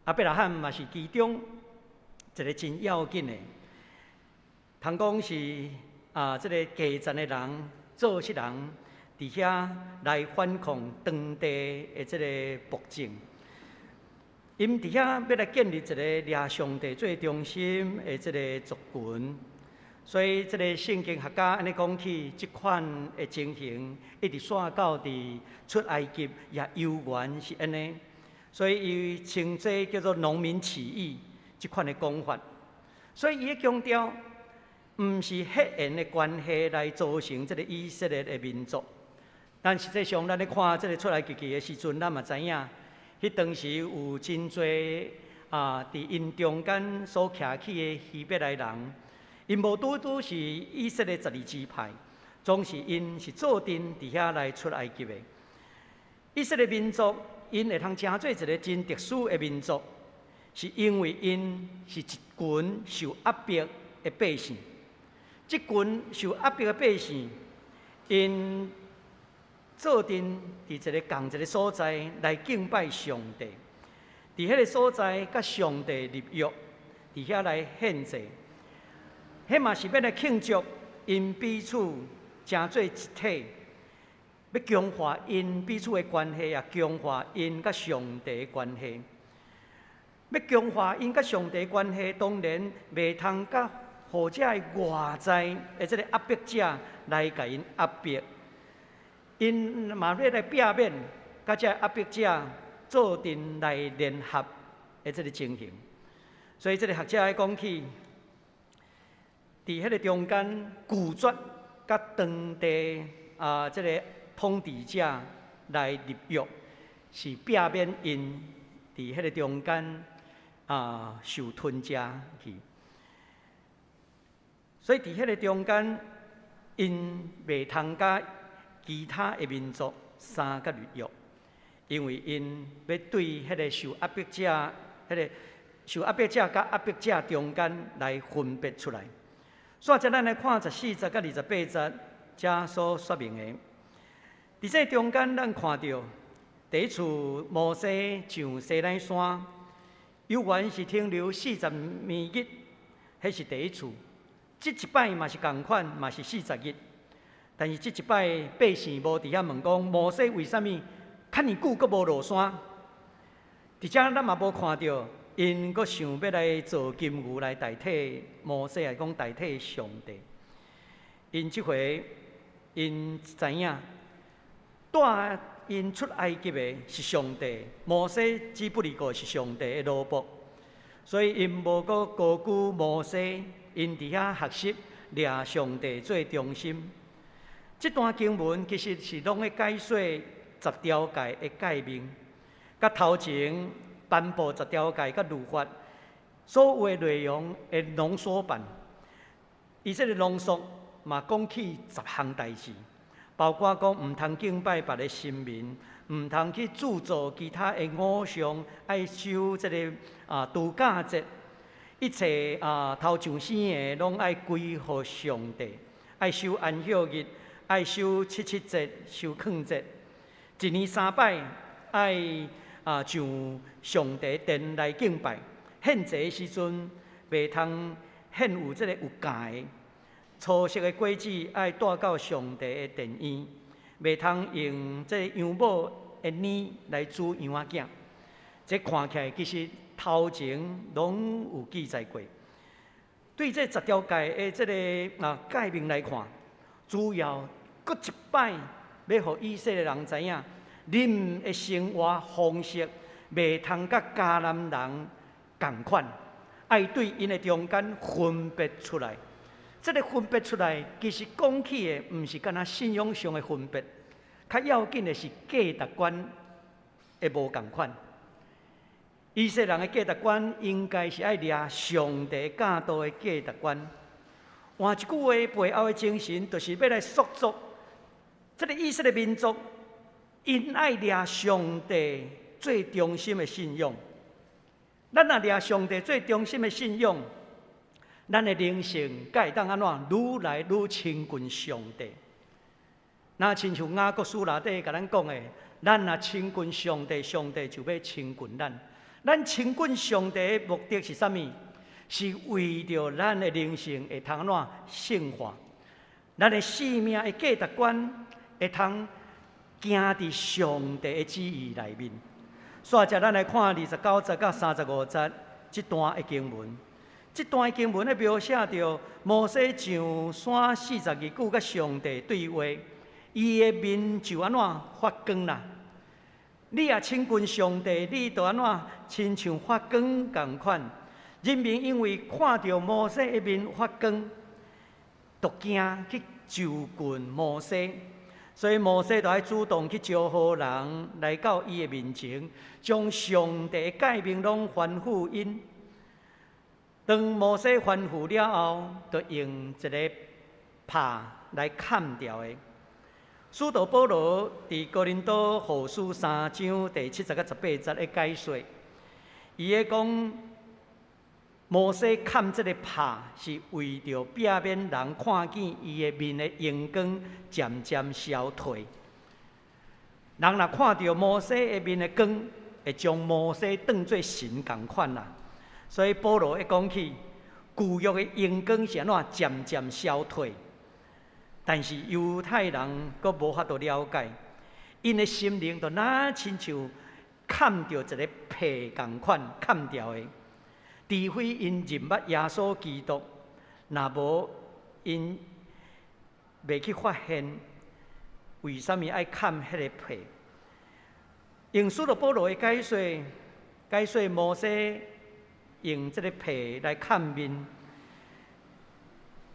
亞伯拉罕嘛是其中一个真要緊的，通講是啊，這个低層的人做穡人佇遐來反抗當地的這个暴政。𪜶佇遐欲來建立一个掠上帝做中心的這个族群。所以這个聖經學家按呢講起，這款的情形一直紲到佇出埃及也猶原是按呢。所以伊稱這叫做農民起義這款的講法。所以伊咧強調，毋是血緣的關係來組成這个以色列的民族。但實際上，咱咧看這个出埃及記的時陣，咱嘛知影，彼當時有真濟啊，佇𪜶中間所徛起的希伯來人，𪜶無拄拄是以色列十二支派，總是𪜶是做陣佇遐來出埃及的。以色列民族，𪜶會通成做一个真特殊的民族，是因為𪜶是一群受壓迫的百姓。這群受壓迫的百姓，𪜶做陣佇一个仝一个所在來敬拜上帝，佇彼个所在佮上帝立約，佇遐來獻祭，彼嘛是欲來慶祝𪜶彼此成做一體，欲強化𪜶彼此的關係，也強化𪜶佮上帝的關係。欲強化𪜶佮上帝的關係，當然袂通佮予這个外在的這个壓迫者來共𪜶壓迫。𪜶嘛欲來避免佮這个壓迫者做陣來聯合的這个情形。所以這个學者咧講起，佇彼个中間拒絕佮當地啊這个統治者來立約，是避免𪜶佇彼个中間啊受吞食去。所以佇彼个中間，𪜶袂通佮其他的民族相佮立約，因為𪜶欲對彼个受壓迫者、彼个受壓迫者佮壓迫者中間來分別出來。煞才咱來看十四節佮二十八節，遮所說明的。佇這中間，咱看著第一次摩西上西奈山，猶原是停留四十暝日，彼是第一次。這一擺嘛是仝款，嘛是四十日。但是這一擺百姓無佇遐問講摩西為啥物較爾久閣無落山？佇遮咱嘛無看著𪜶閣想欲來做金牛來代替摩西，抑講代替上帝。𪜶這回𪜶知影帶𪜶出埃及的是上帝，摩西只不過是上帝的奴僕，所以𪜶無閣高舉摩西，𪜶佇遐學習掠上帝做中心。這段經文其實是攏咧解說十條誡的誡命，佮頭前頒布十條誡佮律法所有的內容的濃縮版。伊這个濃縮嘛講起十項代誌，包括講毋通敬拜別个神明，毋通去鑄造其他的偶像，愛守這个啊度假節，一切啊頭上生的攏愛歸予上帝，愛守安息日。愛守七七節、守糠節，一年三擺愛啊上上帝殿來敬拜。獻祭的時陣，袂通獻有這个有咬的粗色的果子，愛帶到上帝的殿院，袂通用這个羊母的奶來煮羊仔餅。這看起來其實頭前攏有記載過。對這十條誡的這个啊誡命來看，主要閣一擺，欲予以色列人知影，恁的生活方式袂通佮迦南人仝款，愛對𪜶的中間分別出來。這个分別出來，其實講起的毋是干焦信仰上的分別，較要緊的是價值觀的無仝款。以色列人的價值觀應該是愛掠上帝教導的價值觀。換一句話，背後的精神就是欲來塑造這个以色列民族，𪜶愛掠上帝做中心的信仰。咱若掠上帝做中心的信仰，咱的靈性才會當按怎愈來愈親近上帝。若親像雅各書內底共咱講的，咱若親近上帝，上帝就欲親近咱。咱親近上帝的目的是啥物？是為著咱的靈性會通按怎聖化，咱的生命的價值觀會通行佇上帝的旨意內面。煞才咱來看二十九節到三十五節這段的經文。這段經文咧描寫著摩西上山40日久，佮上帝對話，伊的面就按怎發光啦。你若親近上帝，你就按怎親像發光仝款。人民因為看著摩西的面發光，就驚去就近摩西，所以摩西就愛主動去招呼人來到伊的面前，將上帝的誡命攏吩咐𪜶。當摩西吩咐了後，就用一个帕來崁牢的。使徒保羅佇哥林多後書三章第七節佮十八節的解說，伊咧講摩西崁這个帕是為著避免人看見伊的面的榮光漸漸消退。人若看著摩西的面的光，會將摩西當做神仝款啦。所以保羅一講起舊約的榮光是按怎漸漸消退。但是猶太人閣無法度了解，𪜶的心靈就若親像崁著一个皮仝款崁牢的，除非𪜶認捌耶穌基督，若無𪜶袂去發現為啥物愛崁彼个皮。用使徒保羅的解說，解說摩西用這个皮來崁面，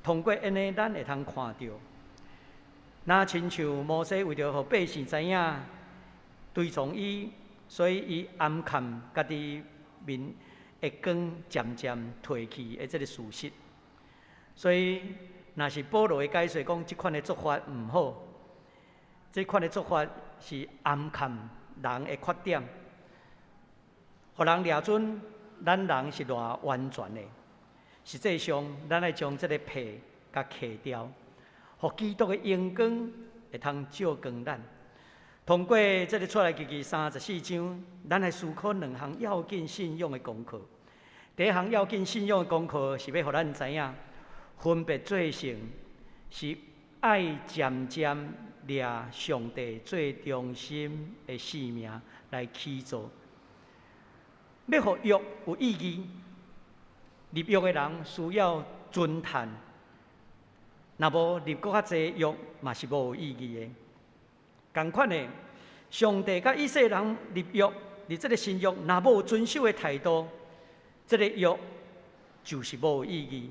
通過按呢，咱會通看著。若親像摩西為著予百姓知影隨從伊，所以伊掩崁家己面的光漸漸褪去的這个事實。所以，若是保羅的解說講，這款的做法毋好，這款的做法是掩崁人的缺點，予人掠準咱人是偌完全的。實際上，咱愛將這个皮共揭掉。予基督的榮光會通照光咱。通過這个出埃及記34章，咱來思考兩項要緊信仰的功課。第一項要緊信仰的功課是欲予咱知影，分別做聖是愛漸漸掠上帝做中心的生命來起做。欲予約有意義，立約的人需要遵趁。若無立閣較濟約，嘛是無意義的。仝款的，上帝佮以色列人立約，立這个新約，若無遵守的態度，這个約就是無意義。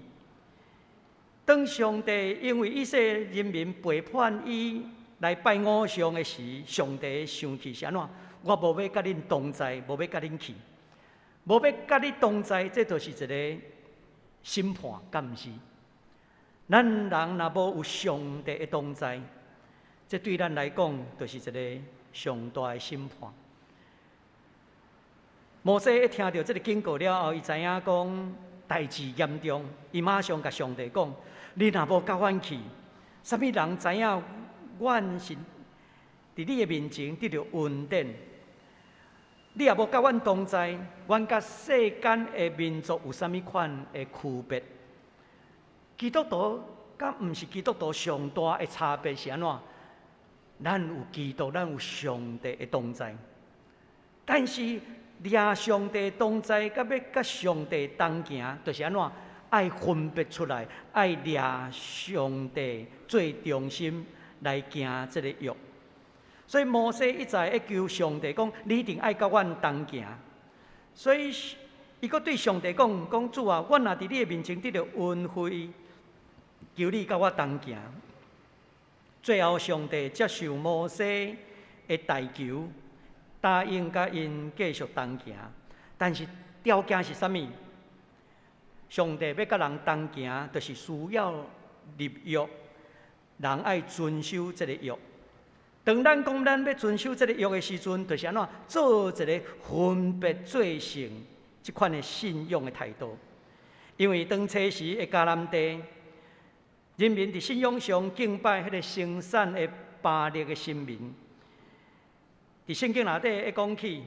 當上帝因為以色列人民背叛伊來拜偶像的時，上帝生氣是按怎？我無欲佮恁同在，無欲佮恁去，無欲佮你同在，這就是一个審判，敢毋是？咱人若無有上帝的同在，這對咱來講就是一个上大的審判。摩西一聽著這个警告了後，伊知影講代誌嚴重，伊馬上共上帝講：你若無佮阮去，啥物人知影阮是佇你的面前得著恩典？你若無佮阮同在，阮佮世間的民族有啥物款的區別？基督徒佮毋是基督徒上大的差別是按怎？咱有基督，咱有上帝的同在。但是掠上帝同在，佮欲佮上帝同行，就是按怎？愛分別出來，愛掠上帝做中心來行這个約。所以摩西一再咧求上帝講：你一定愛佮阮同行。所以伊閣對上帝講：講主啊，阮若佇你的面前得著恩惠，求你佮我同行。最後，上帝接受摩西的代求，答應佮𪜶繼續同行。但是條件是啥物？上帝欲佮人同行，就是需要立約，人愛遵守這个約。當咱講咱欲遵守這个約的時陣，就是按怎做一个分別做聖這款的信仰的態度。因為當初時的迦南地，人民佇信仰上敬拜彼个生產的巴力的神明。佇聖經內底會講起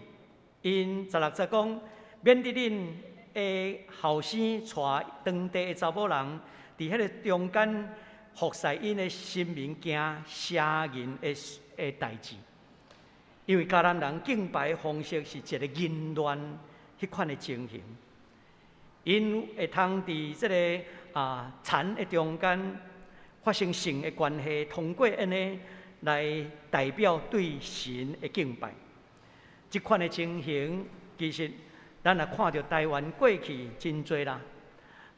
，𪜶16節講，免得恁的後生娶當地的查某人，佇彼个中間服侍𪜶的神明，行邪淫的代誌。因為迦南人敬拜的方式是一个淫亂彼款的情形。𪜶會通佇這个田的中間發生性的關係，通過按呢來代表對神的敬拜。這款的情形，其實咱若看著台灣過去真濟啦，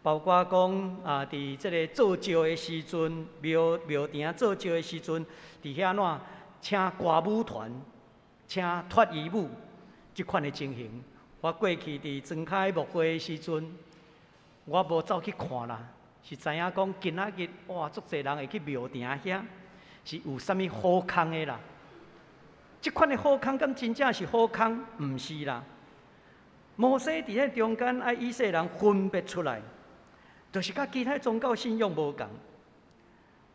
包括講佇這个做醮的時陣，廟廟埕做醮的時陣，佇遐怎請歌舞團、請脫衣舞，這款的情形。我過去佇莊跤牧會的時陣，我無走去看啦，是知影講今仔日哇，足濟人會去廟埕遐，是有啥物好康的啦？這款的好康，敢真正是好康？毋是啦。摩西佇彼中間愛以色列人分別出來，就是佮其他宗教信仰無仝。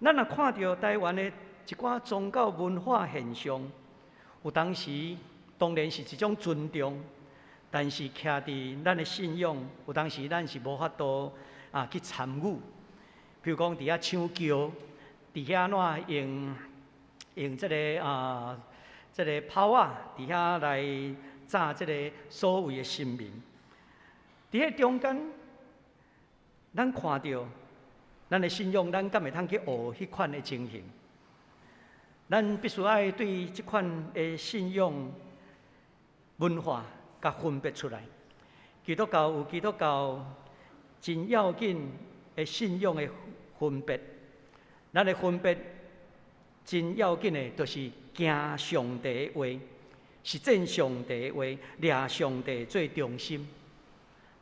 咱若看著台灣的一寡宗教文化現象，有當時當然是一種尊重。但是，徛佇咱的信仰，有當時咱是無法度去參與。比如講，佇遐搶轎，佇遐怎用用這个炮仔，佇遐來炸這个所謂的神明。佇彼中間，咱看著咱的信仰，咱敢會通去學彼款的情形？咱必須愛對這款的信仰文化，共分別出來。基督教有基督教真要緊的信仰的分別，咱的分別真要緊的，就是行上帝的話，實踐上帝的話，掠上帝做中心。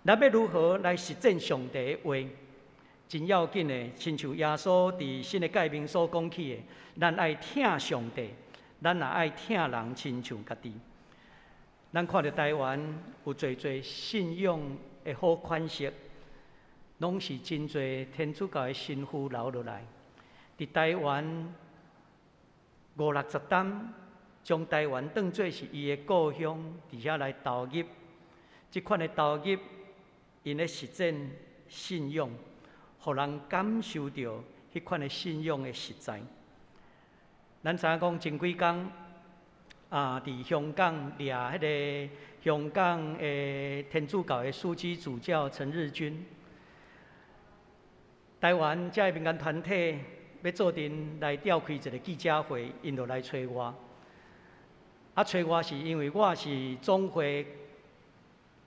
咱欲如何來實踐上帝的話？真要緊的，親像耶穌佇新的誡命所講起的，咱愛疼上帝，咱也愛疼人，親像家己。咱看著台灣有濟濟信仰的好款式，攏是真濟天主教的神父留落來。佇台灣五六十冬，將台灣當做是伊的故鄉，佇遐來投入。這款的投入，𪜶咧實踐信仰，予人感受著彼款的信仰的實在。咱知影講前幾工佇香港掠彼个香港的天主教的樞機主教陳日君，台灣這个民間團體欲做陣來召開一个記者會，𪜶就來揣我。揣我是因為我是總會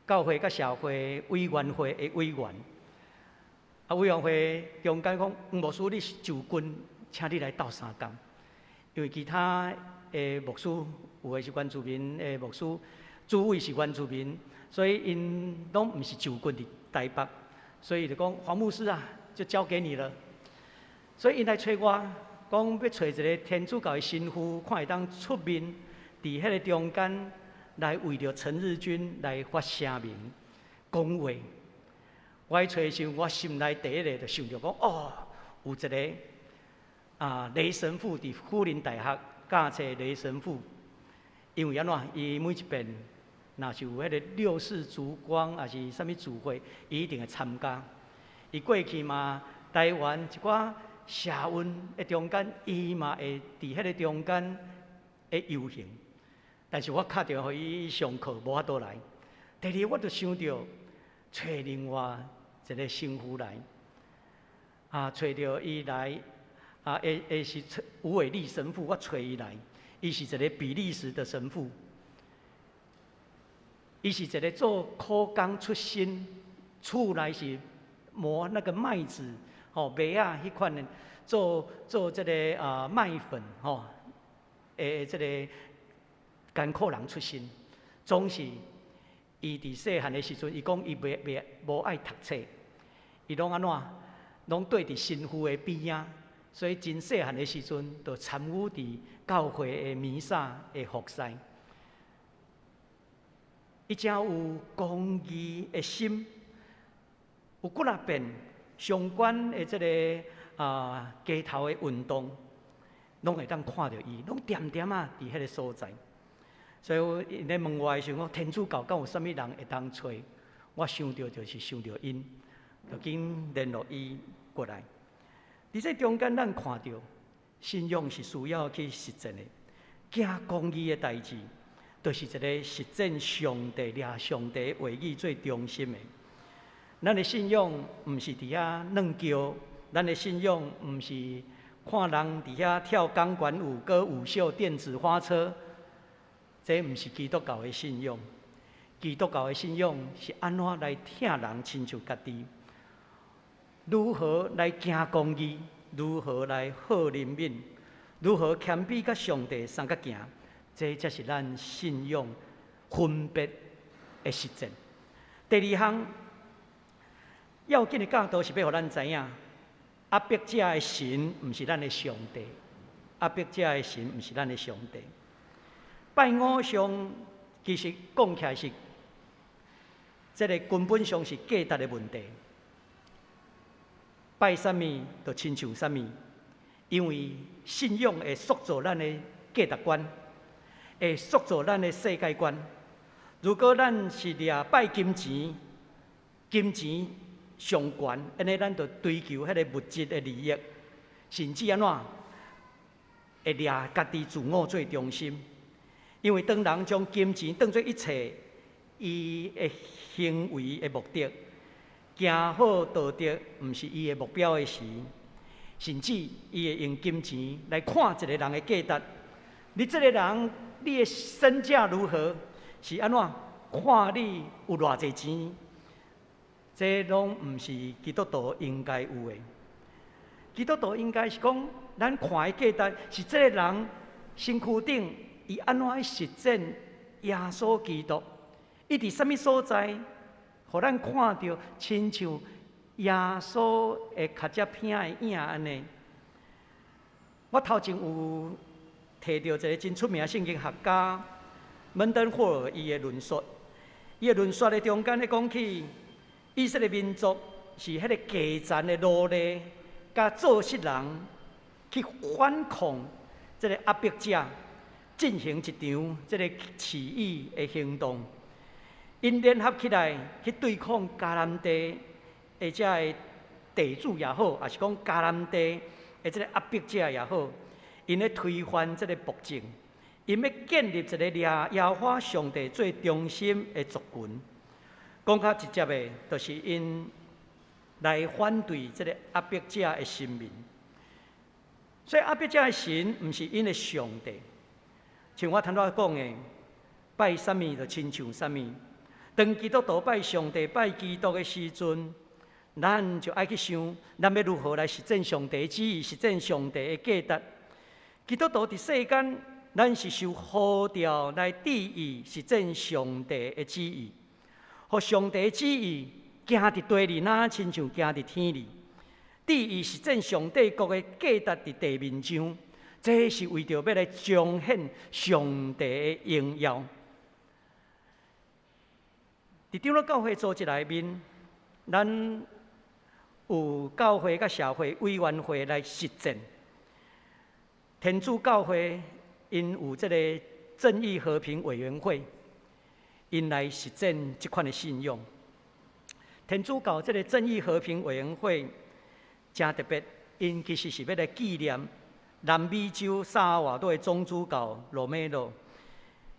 教會佮社會委員會的委員。委員會中間講，黃牧師你是就近，請你來鬥相共，因為其他的牧師有的是原住民的牧師，主委是原住民，所以𪜶攏毋是就近佇台北，所以就講黃牧師啊，就交給你了。所以𪜶來揣我，講欲揣一个天主教的神父，看會當出面佇彼个中間來為著陳日君來發聲明、講話。我去揣的時陣，我心內第一个就想著講，哦，有一个雷神父佇輔林大學教冊雷神父，因為按怎，伊每一遍若是有彼个六四燭光，抑是啥物聚會，伊一定會參加。伊過去嘛，台灣一寡社運的中間，伊嘛會佇彼个中間的遊行。但是我敲電話予伊上課無法度來。第二，我就想著揣另外一个神父來，揣著伊來，會是吳偉立神父，我揣伊來，伊是一个比利時的神父，伊是一个做苦工出身，厝內是磨那個麥子，吼麥仔彼款的，做做這个麥粉，吼，這个艱苦人出身，總是伊佇細漢的時陣，伊講伊袂袂無愛讀冊，伊攏按怎，攏綴佇神父的邊仔，所以真細漢的時陣就參與佇教會的彌撒的服侍。伊誠有公義的心，有幾若遍相關的這个街頭的運動，攏會當看著伊，攏恬恬仔佇彼个所在。所以𪜶咧問我的時陣，講天主教敢有啥物人會當揣？我想著就是想著𪜶，就緊聯絡伊過來。佇這中間，咱看著信仰是需要去實踐的，行公義的代誌，就是一个實踐上帝、掠上帝話語做中心的。咱的信仰毋是佇遐軟轎，咱的信仰毋是看人佇遐跳鋼管舞、歌舞秀、電子花車，這毋是基督教的信仰。基督教的信仰是按怎來疼人親像家己，如何來行公義，如何來好憐憫，如何謙卑佮上帝相佮行，這才是咱信仰分別的實踐。第二項要緊的教導是欲予咱知影，壓迫者的神毋是咱的上帝，壓迫者的神毋是咱的上帝。拜偶像其實講起來是，這个根本上是價值的問題。拜啥物就親像啥物，因為信仰會塑造咱的價值觀，會塑造咱的世界觀。如果咱是掠拜金錢，金錢上懸，按呢咱就追求彼个物質的利益，甚至按怎會掠家己自我做中心。因為當人將金錢當做一切伊的行為的目的，行好道德毋是伊的目標的時，甚至伊會用金錢來看一個人的價值。你這个人，你的身價如何？是按怎看你有偌濟錢？這攏毋是基督徒應該有的。基督徒應該是講，咱看的價值是這个人身軀頂伊按怎去實踐耶穌基督？伊佇啥物所在，予咱看著親像耶穌的跤跡片的影按呢？我頭前有提著一个真出名的聖經學家門登霍爾伊的論述，伊的論述的中間咧講起，以色列民族是彼个低賤的奴隸，佮做穡人去反抗這个壓迫者，進行一場這个起義的行動。𪜶聯合起來去對抗迦南地的這个地主也好，抑是講迦南地的這个壓迫者也好，𪜶咧推翻這个暴政，𪜶欲建立一个掠耶和華上帝做中心的族群。講較直接的，就是𪜶來反對這个壓迫者的神明。所以壓迫者的神毋是𪜶的上帝。像我頭拄仔講的，拜啥物就親像啥物。當基督徒拜上帝、拜基督的時陣，咱就愛去想，咱欲如何來實踐上帝旨意、實踐上帝的價值。基督徒佇世間，咱是受呼召來致意實踐上帝的旨意，予上帝的旨意行佇地裡，若親像行佇天裡。致意實踐上帝國的價值佇地面上，這是為著欲來彰顯上帝的榮耀。佇長老教會組織內面，咱有教會佮社會委員會來實踐。天主教會𪜶有這个正義和平委員會，𪜶來實踐這款的信仰。天主教這个正義和平委員會誠特別，𪜶其實是欲來紀念南美洲薩爾瓦多的總主教羅梅羅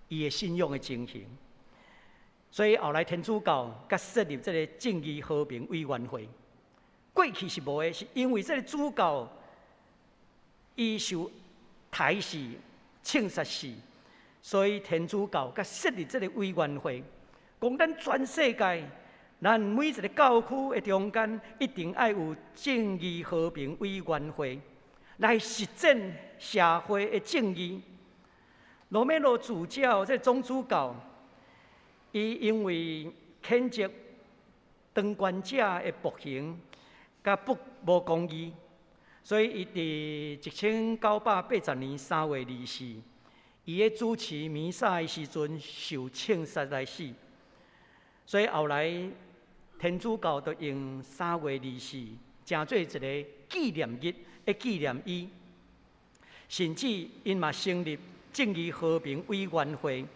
伊的信仰的情形。所以後來天主教佮設立這个正義和平委員會。過去是無的，是因為這个主教伊受刣死、槍殺死，所以天主教佮設立這个委員會，講咱全世界，咱每一个教區的中間，一定愛有正義和平委員會來實踐社會的正義。羅梅羅主教這个總主教，伊因為譴責當權者的暴行，佮不無公義，所以伊佇1980年3月24，伊咧主持彌撒的時陣受槍殺來死。所以後來天主教就用三月二四，成做一个紀念日，來紀念伊。甚至𪜶嘛成立正義和平委員會，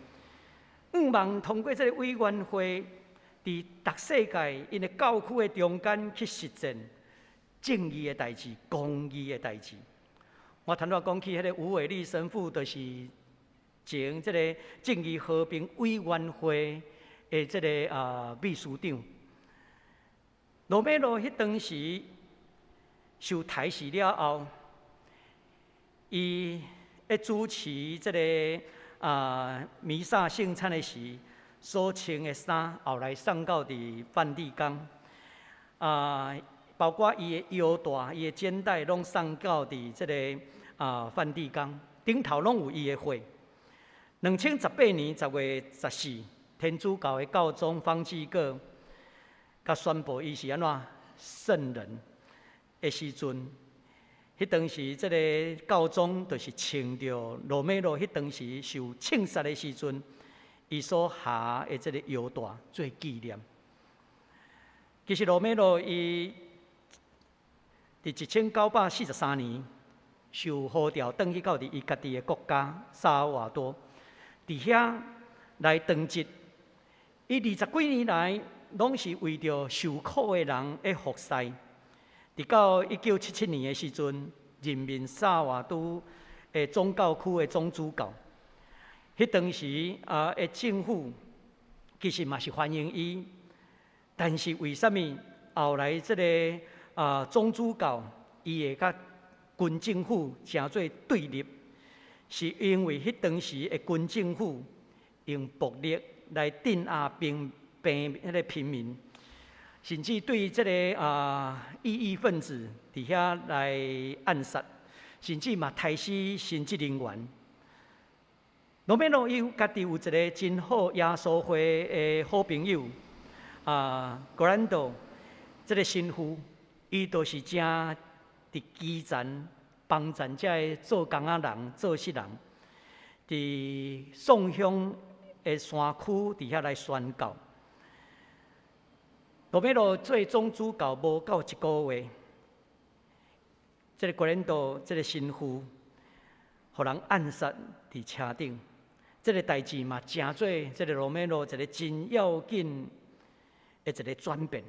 向望通過這个委員會，佇逐世界𪜶的教區的中間去實踐正義的代誌、公義的代誌。我頭拄仔講起彼个吳偉立神父，就是前這个正義和平委員會的這个秘書長。羅美羅彼當時受刣死了後，伊咧主持這个彌撒聖餐的時，所穿的衫，後來送到佇梵蒂岡，包括伊的腰帶、伊的肩帶，攏送到佇這个梵蒂岡，頂頭攏有伊的畫。2018年10月14，天主教的教宗方濟各，共宣布伊是按怎聖人的時陣，彼當時這个教宗就是穿著羅美羅彼當時受槍殺的時陣，伊所下的這个腰帶做紀念。其實羅美羅伊佇1943年受呼召轉去到佇伊家己的國家薩爾瓦多，佇遐來當職。伊20幾年來，攏是為著受苦的人咧服侍。直到1977年的時陣，任命薩爾瓦多的總教區的總主教。彼當時的政府其實嘛是歡迎伊，但是為啥物後來這个總主教伊會佮軍政府成做對立？是因為彼當時的軍政府用暴力來鎮壓彼个貧民，甚至對這个異議分子佇遐來暗殺，甚至嘛刣死神職人員。羅美羅伊家己有一个真好耶穌會的好朋友格蘭多，這个神父，伊就是正佇基層幫贊這个做工仔人、做事人，佇宋鄉的山區佇遐來宣教。羅美羅做總主教無夠一個月，這个格蘭多這个神父，予人暗殺佇車頂。這个代誌嘛，成做這个羅美羅一个真要緊的一个轉變。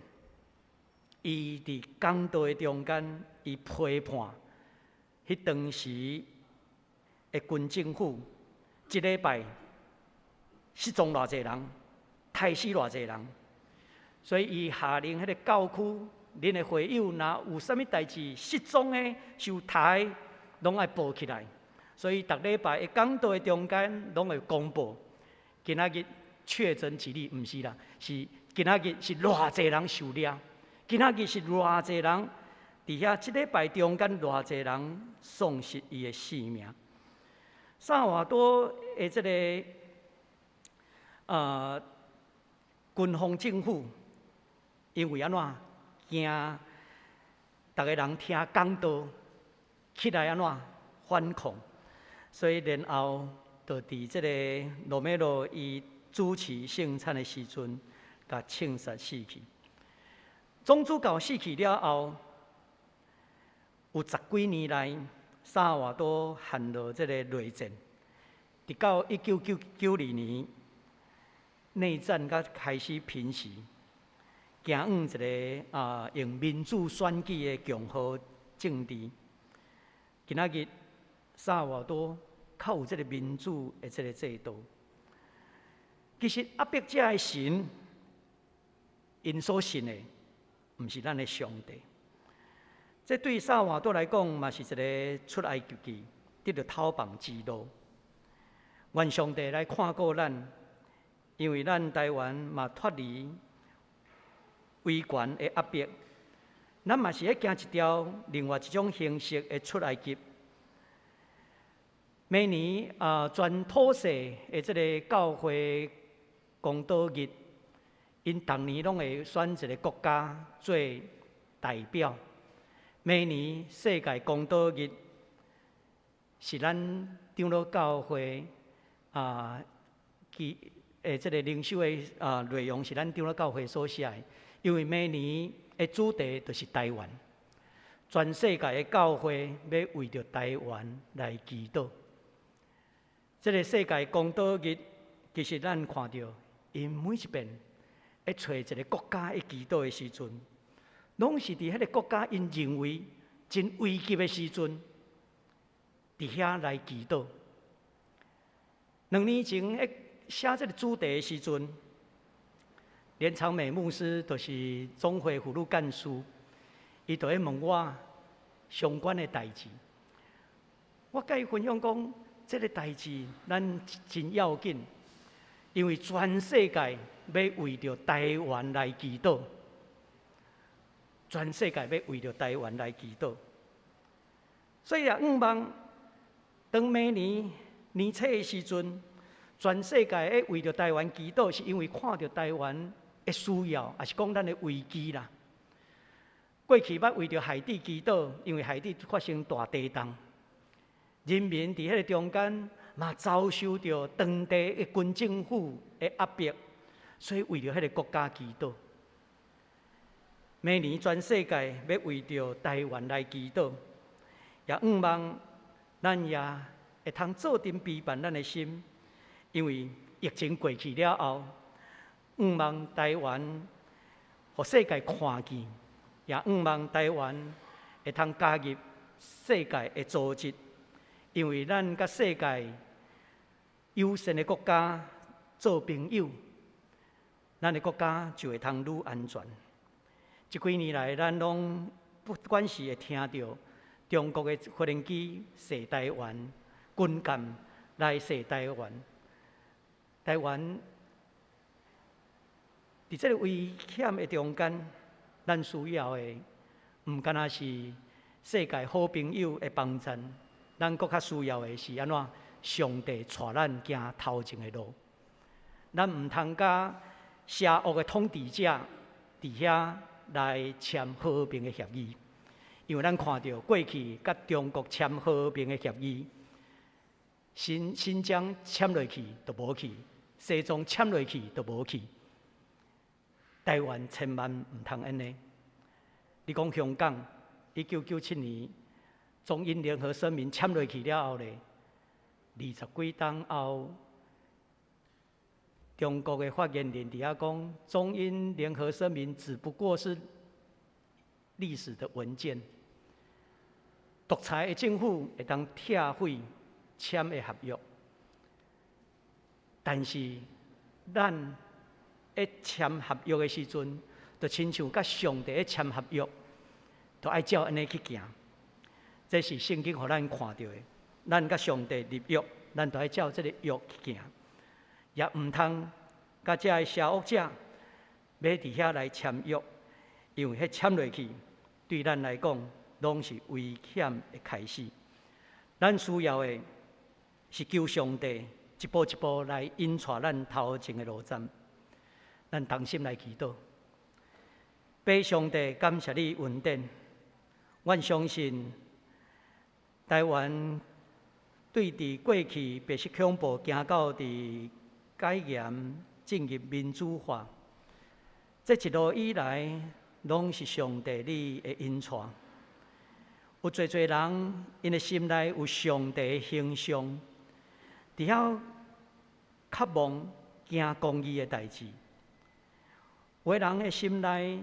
伊佇講道的中間，伊批判彼當時的軍政府，一禮拜失蹤偌濟人，刣死偌濟人，所以伊下令彼个教區，恁的會友若有啥物代誌失蹤的、受刣，攏愛報起來。所以，逐禮拜的講道的中間，攏會公布今仔日確診幾例，毋是啦，是今仔日是偌濟人受掠，今仔日是偌濟人佇遐，這禮拜中間偌濟人喪失伊的性命。薩爾瓦多的這个軍方政府，因為按怎驚，逐个人聽講道起來按怎反抗。所以，然後就佇這个羅美羅伊主持聖餐的時陣，共槍殺死去。總主教死去了後，有十幾年來，薩爾瓦多陷入這个內戰，直到1992年，內戰才開始平息，走向一个用民主選舉的共和政治。今仔日，薩爾瓦多較有這个民主的這个制度。其實壓迫者的神，𪜶所信的，毋是咱的上帝。這對薩爾瓦多來講，嘛是一个出埃及記得著逃亡之路。願上帝來看顧咱，因為咱台灣嘛脫離威權的壓迫，咱嘛是咧行一條另外一種形式的出埃及。每年全普世的這个教會公禱日，𪜶逐年攏會選一个國家做代表。每年世界公禱日是咱長老教會其的這个靈修的內容是咱長老教會所寫的，因為每年的主題就是台灣，全世界的教會欲為著台灣來祈禱。這个世界公禱日，其實咱看著，𪜶每一遍咧揣一个國家咧祈禱的時陣，攏是佇彼个國家𪜶認為真危急的時陣，佇遐來祈禱。2年前咧寫這个主題的時陣，連長美牧師就是總會婦女幹事，伊就咧問我相關的代誌。我共伊分享講，這个代誌咱真要緊，因為全世界欲為著台灣來祈禱，全世界欲為著台灣來祈禱。所以啊，向望當明年年初的時陣，全世界會為著台灣祈禱，是因為看著台灣的需要，抑是講咱的危機啦。過去捌為著海地祈禱，因為海地發生大地動，人民佇彼个中間嘛遭受著當地的軍政府的壓迫，所以為著彼个國家祈禱。明年全世界欲為著台灣來祈禱，也向望咱也會通做陣備辦咱的心，因為疫情過去了後，向望台灣予世界看見，也向望台灣會通加入世界的組織，因為咱佮世界友善的國家做朋友，咱的國家就會通愈安全。這幾年來，咱攏不管是會聽著中國的無人機射台灣，軍艦來射台灣，台灣佇這个危險的中間，咱需要的毋干焦是世界好朋友的幫贊，咱閣較需要的是按怎？上帝帶咱行頭前的路，咱毋通佮邪惡的統治者佇遐來簽和平的協議，因為咱看著過去佮中國簽和平的協議，新疆簽落去就無去，西藏簽落去就無去，台灣千萬毋通按呢。你講香港，1997年中英聯合聲明簽落去了後咧，20幾冬後，中國的發言人佇遐講，中英聯合聲明只不過是歷史的文件。獨裁的政府會當拆毀簽的合約，但是咱咧簽合約的時陣，就親像佮上帝咧簽合約，就愛照按呢去行。這是聖經予咱看著的，咱佮上帝立約，咱就愛照這个約去行，也毋通佮這个邪惡者欲佇遐來簽約，因為彼簽落去，對咱來講攏是危險的開始。咱需要的是求上帝一步一步來引帶咱頭前的路站。咱同心來祈禱，父上帝，感謝你恩典。阮相信台灣對佇過去白色恐怖行到佇解嚴進入民主化，這一路以來攏是上帝你的引帶。有濟濟人𪜶的心內有上帝的形象，佇遐渴望行公義的代誌。有的人的心內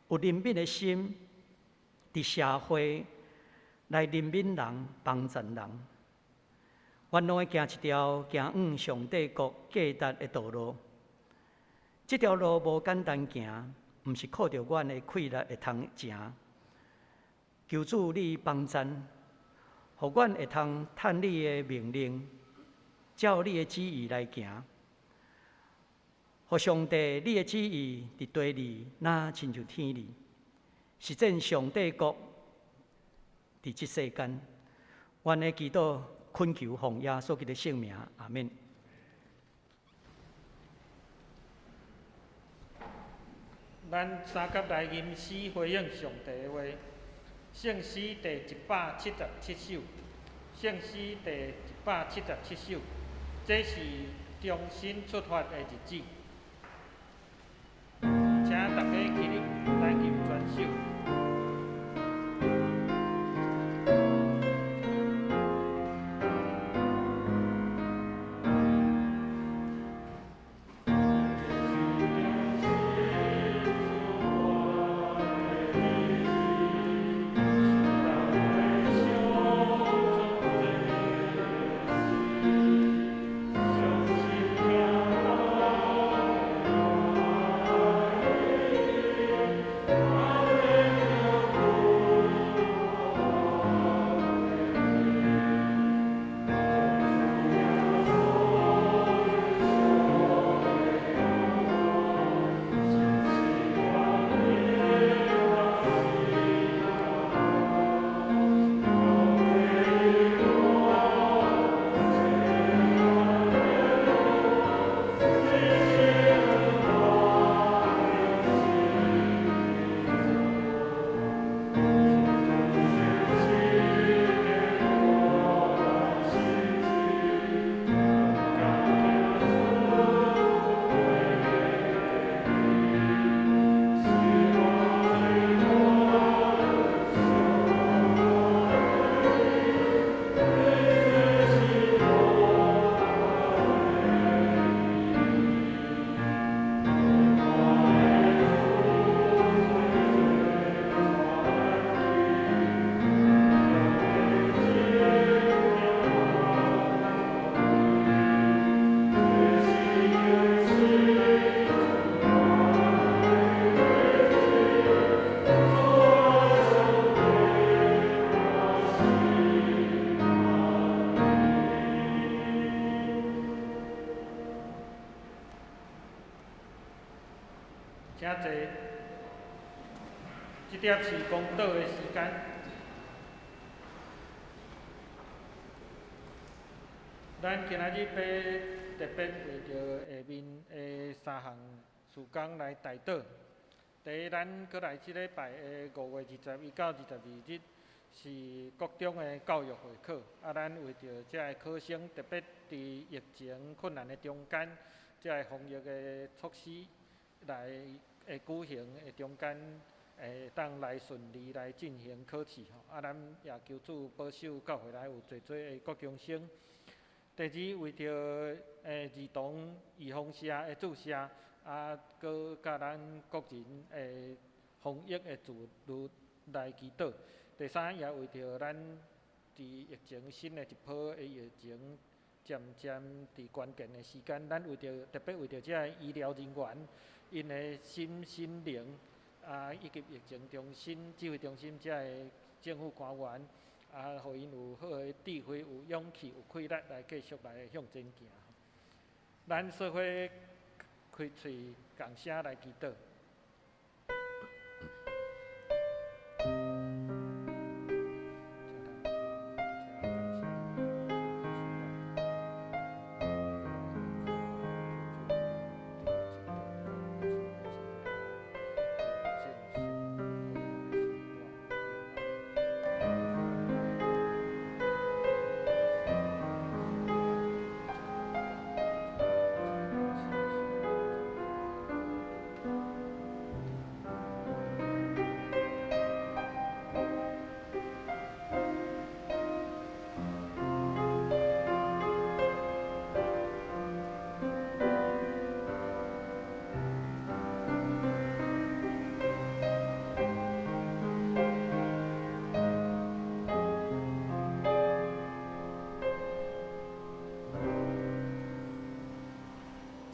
有憐憫的心，佇社會來憐憫人、幫助人。阮攏愛行一條行往上帝國價值的道路。這條路無簡單行，毋是靠著阮的氣力會通成。求主你幫贊，予阮會通趁你的命令，照你的旨意來行。予上帝你的旨意佇地裡，若親像天裡，實踐上帝國佇這世間。阮的祈禱懇求奉耶穌基督聖名，阿們。咱三甲來吟詩回應上帝的話，聖詩第177首，聖詩第177首，這是重新出發的日子，請大家起立來吟全首。這點是公禱的時間。咱今仔日欲特別為著下面的三項事工來代禱。第一，咱閣來這禮拜的5月21到22日是國中的教育會考。啊，咱為著遮个考生，特別佇疫情困難的中間，遮个防疫的措施來的舉行的中間，會當來順利來進行考試吼。啊，咱也求主保守教會內有濟濟的國中生。第二，為著兒童預防射的注射，啊，閣佮咱國人的防疫的自律來祈禱。第三，也為著咱佇疫情新的一波的疫情漸漸佇關鍵的時間，咱為著特別為著遮个醫療人員，𪜶的身心靈啊，以及疫情中心指揮中心遮个政府官員，啊，予𪜶有好的智慧、有勇氣、有氣力來繼續來向前行。咱做伙開喙仝聲來祈禱。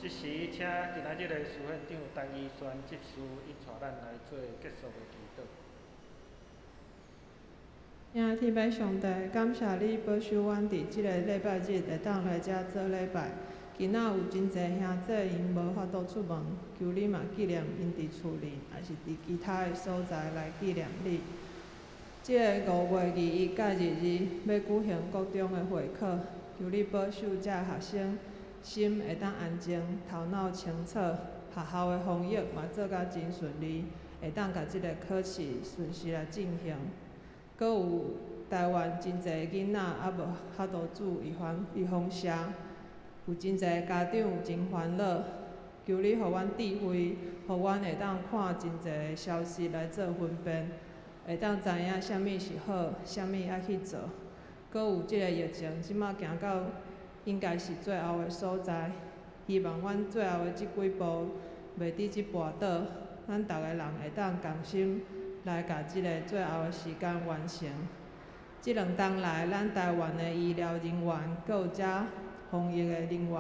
這時，請今仔日的司院長陳怡璇執事，伊帶咱來做結束的祈禱。兄天父上帝，感謝你保守阮佇這个禮拜日會當來遮做禮拜。今仔有真濟兄弟𪜶無法度出門，求你嘛紀念𪜶佇厝裡，抑是佇其他的所在來紀念你。這个5月21佮22欲舉行國中的會考，求你保守遮學生心會當安靜，頭腦清楚，學校的防疫嘛做甲真順利，會當共這个考試順時來進行。閣有台灣真濟囡仔猶無法度注預防射，有真濟家長真煩惱，求你予阮智慧，予阮會當看真濟消息來做分辨，會當知影啥物是好，啥物愛去做。閣有這个疫情，這馬行到應該是最後的所在，希望阮最後的這幾步袂佇這跋倒，咱逐个人會當仝心來共這个最後的時間完成。這兩冬來，咱台灣的醫療人員，閣有遮防疫的人員，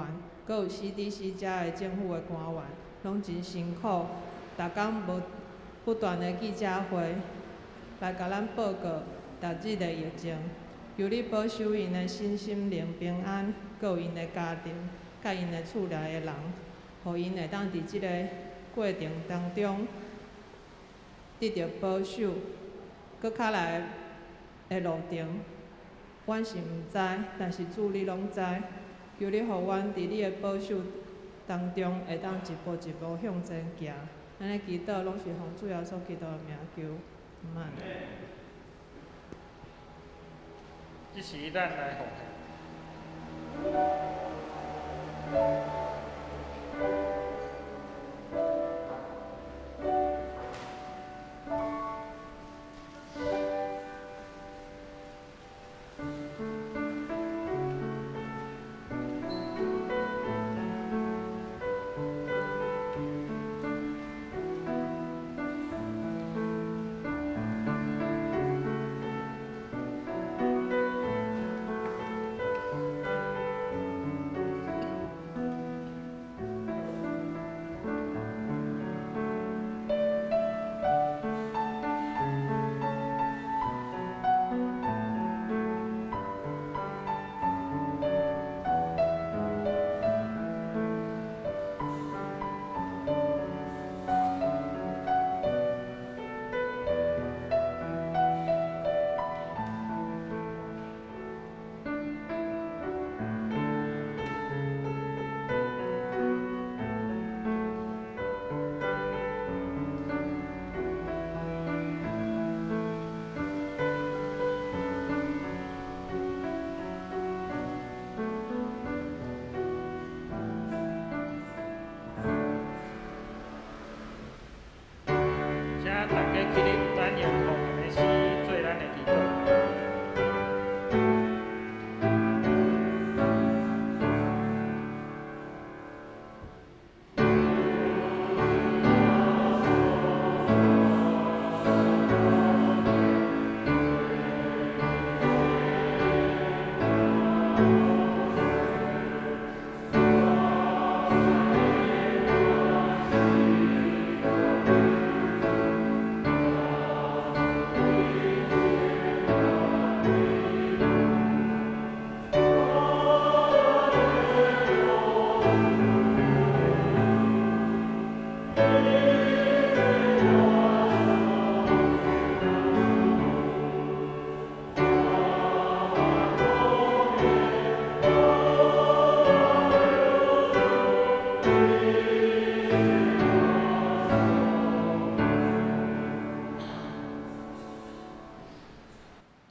閣有 CDC 遮的政府的官員，攏真辛苦，逐工無不斷的記者會來共咱報告逐日的疫情。求你保守𪜶的身心靈平安，閣有𪜶的家庭，佮𪜶的厝內的人，予𪜶會當佇這个過程當中得著保守。閣較來的路程，阮是毋知，但是主你攏知。求你予阮佇你的保守當中，會當一步一步向前行。咱的祈禱攏是奉主耶穌基督的名求，阿們。這時，咱來奉獻。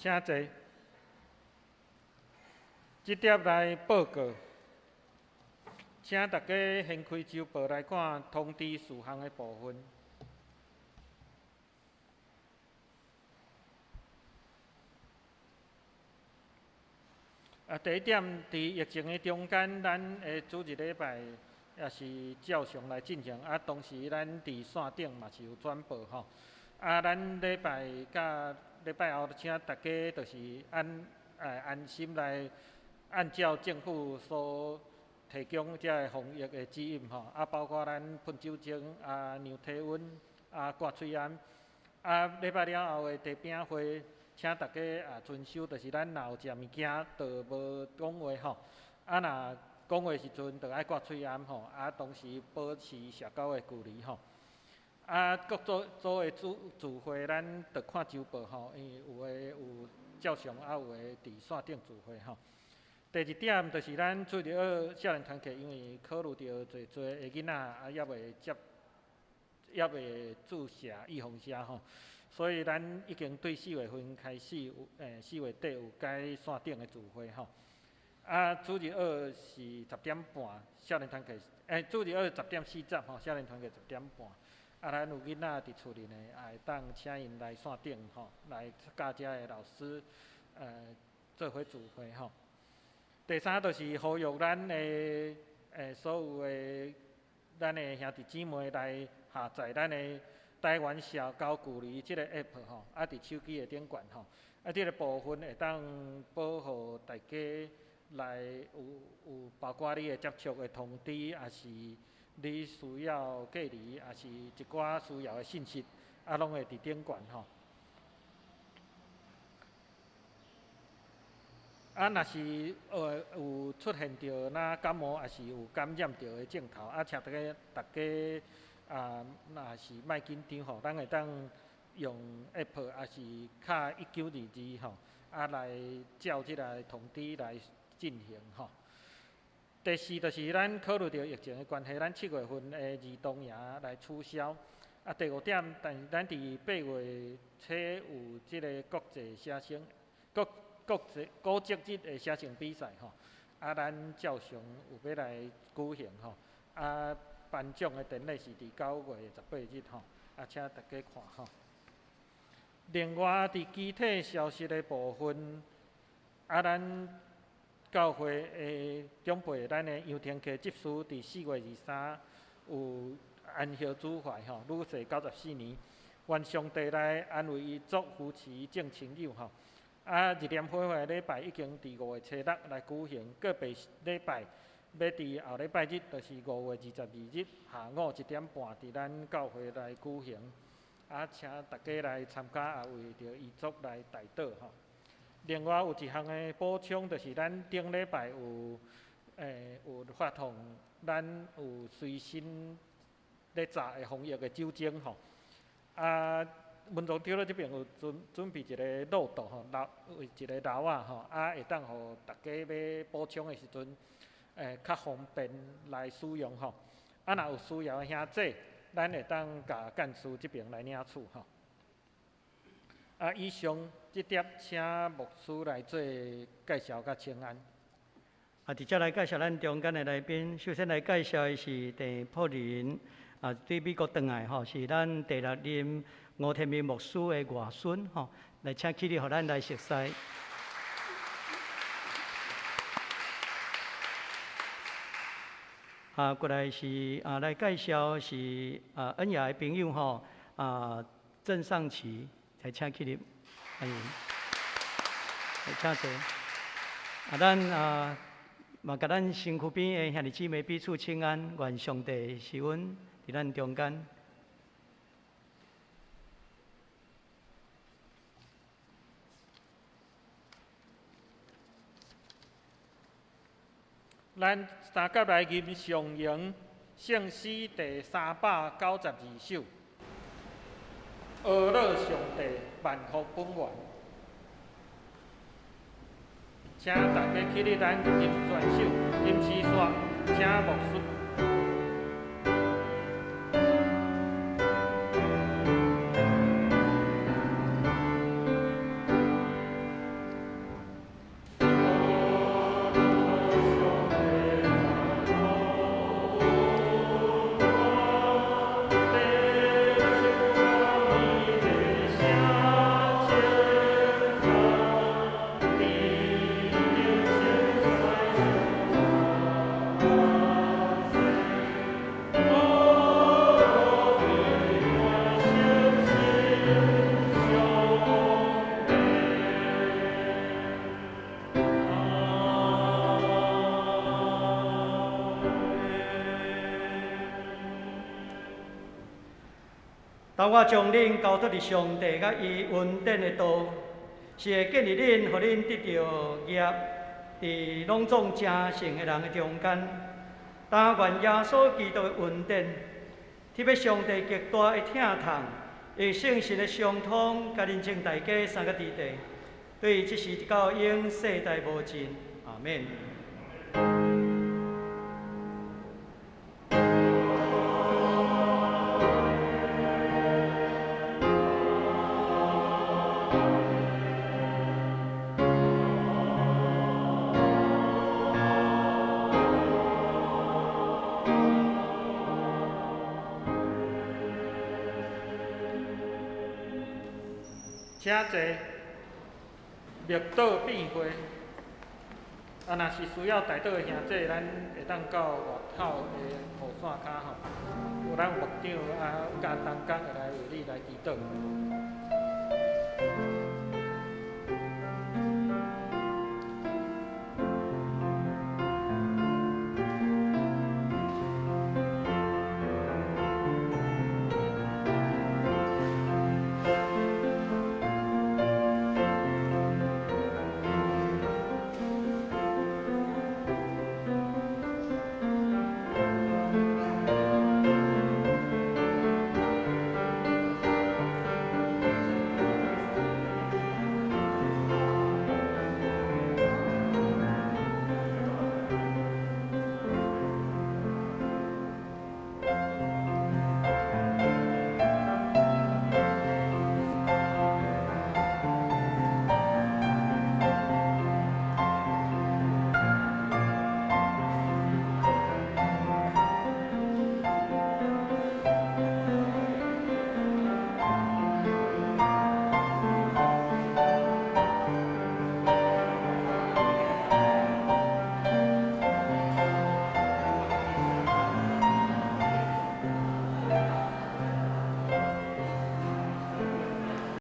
請坐。這碟來報告，請大家掀開週報來看通知事項的部分。第一點，佇疫情的中間，咱的主日禮拜也是照常來進行。當時咱佇線頂嘛是有轉播吼。咱禮拜佮禮拜後，請大家就是安心來按照政府所提供這个防疫的指引吼。包括咱噴酒精、量體溫、掛喙罨。禮拜了後的茶餅會，請大家也遵守，就是咱若有食物件，就無講話吼。若講話時陣，就愛掛喙罨吼。同時保持社交的距離吼。各組組的聚會，咱就看週報吼，因為有的有照常，有的佇線頂聚會吼。第二點就是咱主日學少年團契，因為考慮著濟濟的囡仔猶未注射預防針吼。所以咱已經對4月份開始有，4月底有改線頂的聚會吼。主日學是10點半，少年團契，主日學10點40吼，少年團契10點半。咱有囡仔佇厝裡呢，也會當請𪜶來線頂吼，來佮遮的老師，做伙聚會吼。第三就是呼籲咱的，所有的咱的兄弟姊妹來下載咱的台灣社交距離這个 app 吼，佇手機的頂懸吼，這个部分會當保護大家來有包括你的接觸的通知，抑是你需要隔離，抑是一寡需要的信息，攏會佇頂懸吼。若是有出現著若感冒，抑是有感染著的症頭，請大家若是莫緊張吼，咱會當用 App，抑是敲1922吼，來照這个通知來進行吼。第四就是咱考慮著疫情的關係，咱7月份的兒童營來取消。第五點，但是咱佇8月初有這个國際寫生，國際古蹟日的寫生比賽吼，咱照常有欲來舉行吼。頒獎的典禮是佇9月18日吼，請大家看吼。另外，佇其他消息的部分，咱教會的長輩，咱的楊廷克執事，佇4月23有安息主懷吼，女婿94年，願上帝來安慰伊族扶持眾親友吼。日蓮火化禮拜已經佇5月初6來舉行，個別禮拜欲佇後禮拜日，就是5月22日下午1點半，佇咱教會來舉行。請大家來參加，也為著遺族來代禱吼。另外有一項的補充，就是咱頂禮拜有發放，咱有隨身咧炸的防疫的酒精吼。文總長咧這邊有準備一个漏斗吼，漏一个漏仔吼，會當予大家欲補充的時陣，較方便來使用吼。若有需要的兄弟，咱會當共幹事這邊來領取吼。以上這點，請牧師來做介紹佮請安。直接來介紹咱中間的來賓，首先來介紹的是鄭柏林，對美國轉來吼，是咱第六任吳天明牧師的外孫吼，來請起立，予咱來熟似。過來是來介紹是恩雅的朋友吼，鄭尚奇，來請起立，歡迎。來請坐。咱嘛，共咱身軀邊的兄弟姊妹彼此請安，願上帝賜恩佇咱中間。咱三甲來吟上詠聖詩第392首，阿樂上帝萬福本源。請大家起立，咱吟全首，吟詩煞，請牧師。當我將恁交託佇上帝佮伊恩典的道，是會建立恁，予恁得著業，佇攏總成聖的人的中間。但願耶穌基督的恩典，特別上帝極大的疼痛，與聖神的相通，佮恁眾大家三個佇地，對這時直到永世代無盡。阿們。請坐，默禱變會。啊，若是需要代禱的兄弟，咱會當到外口的雨傘跤吼，有咱牧長啊，佮同工會來為你來祈禱。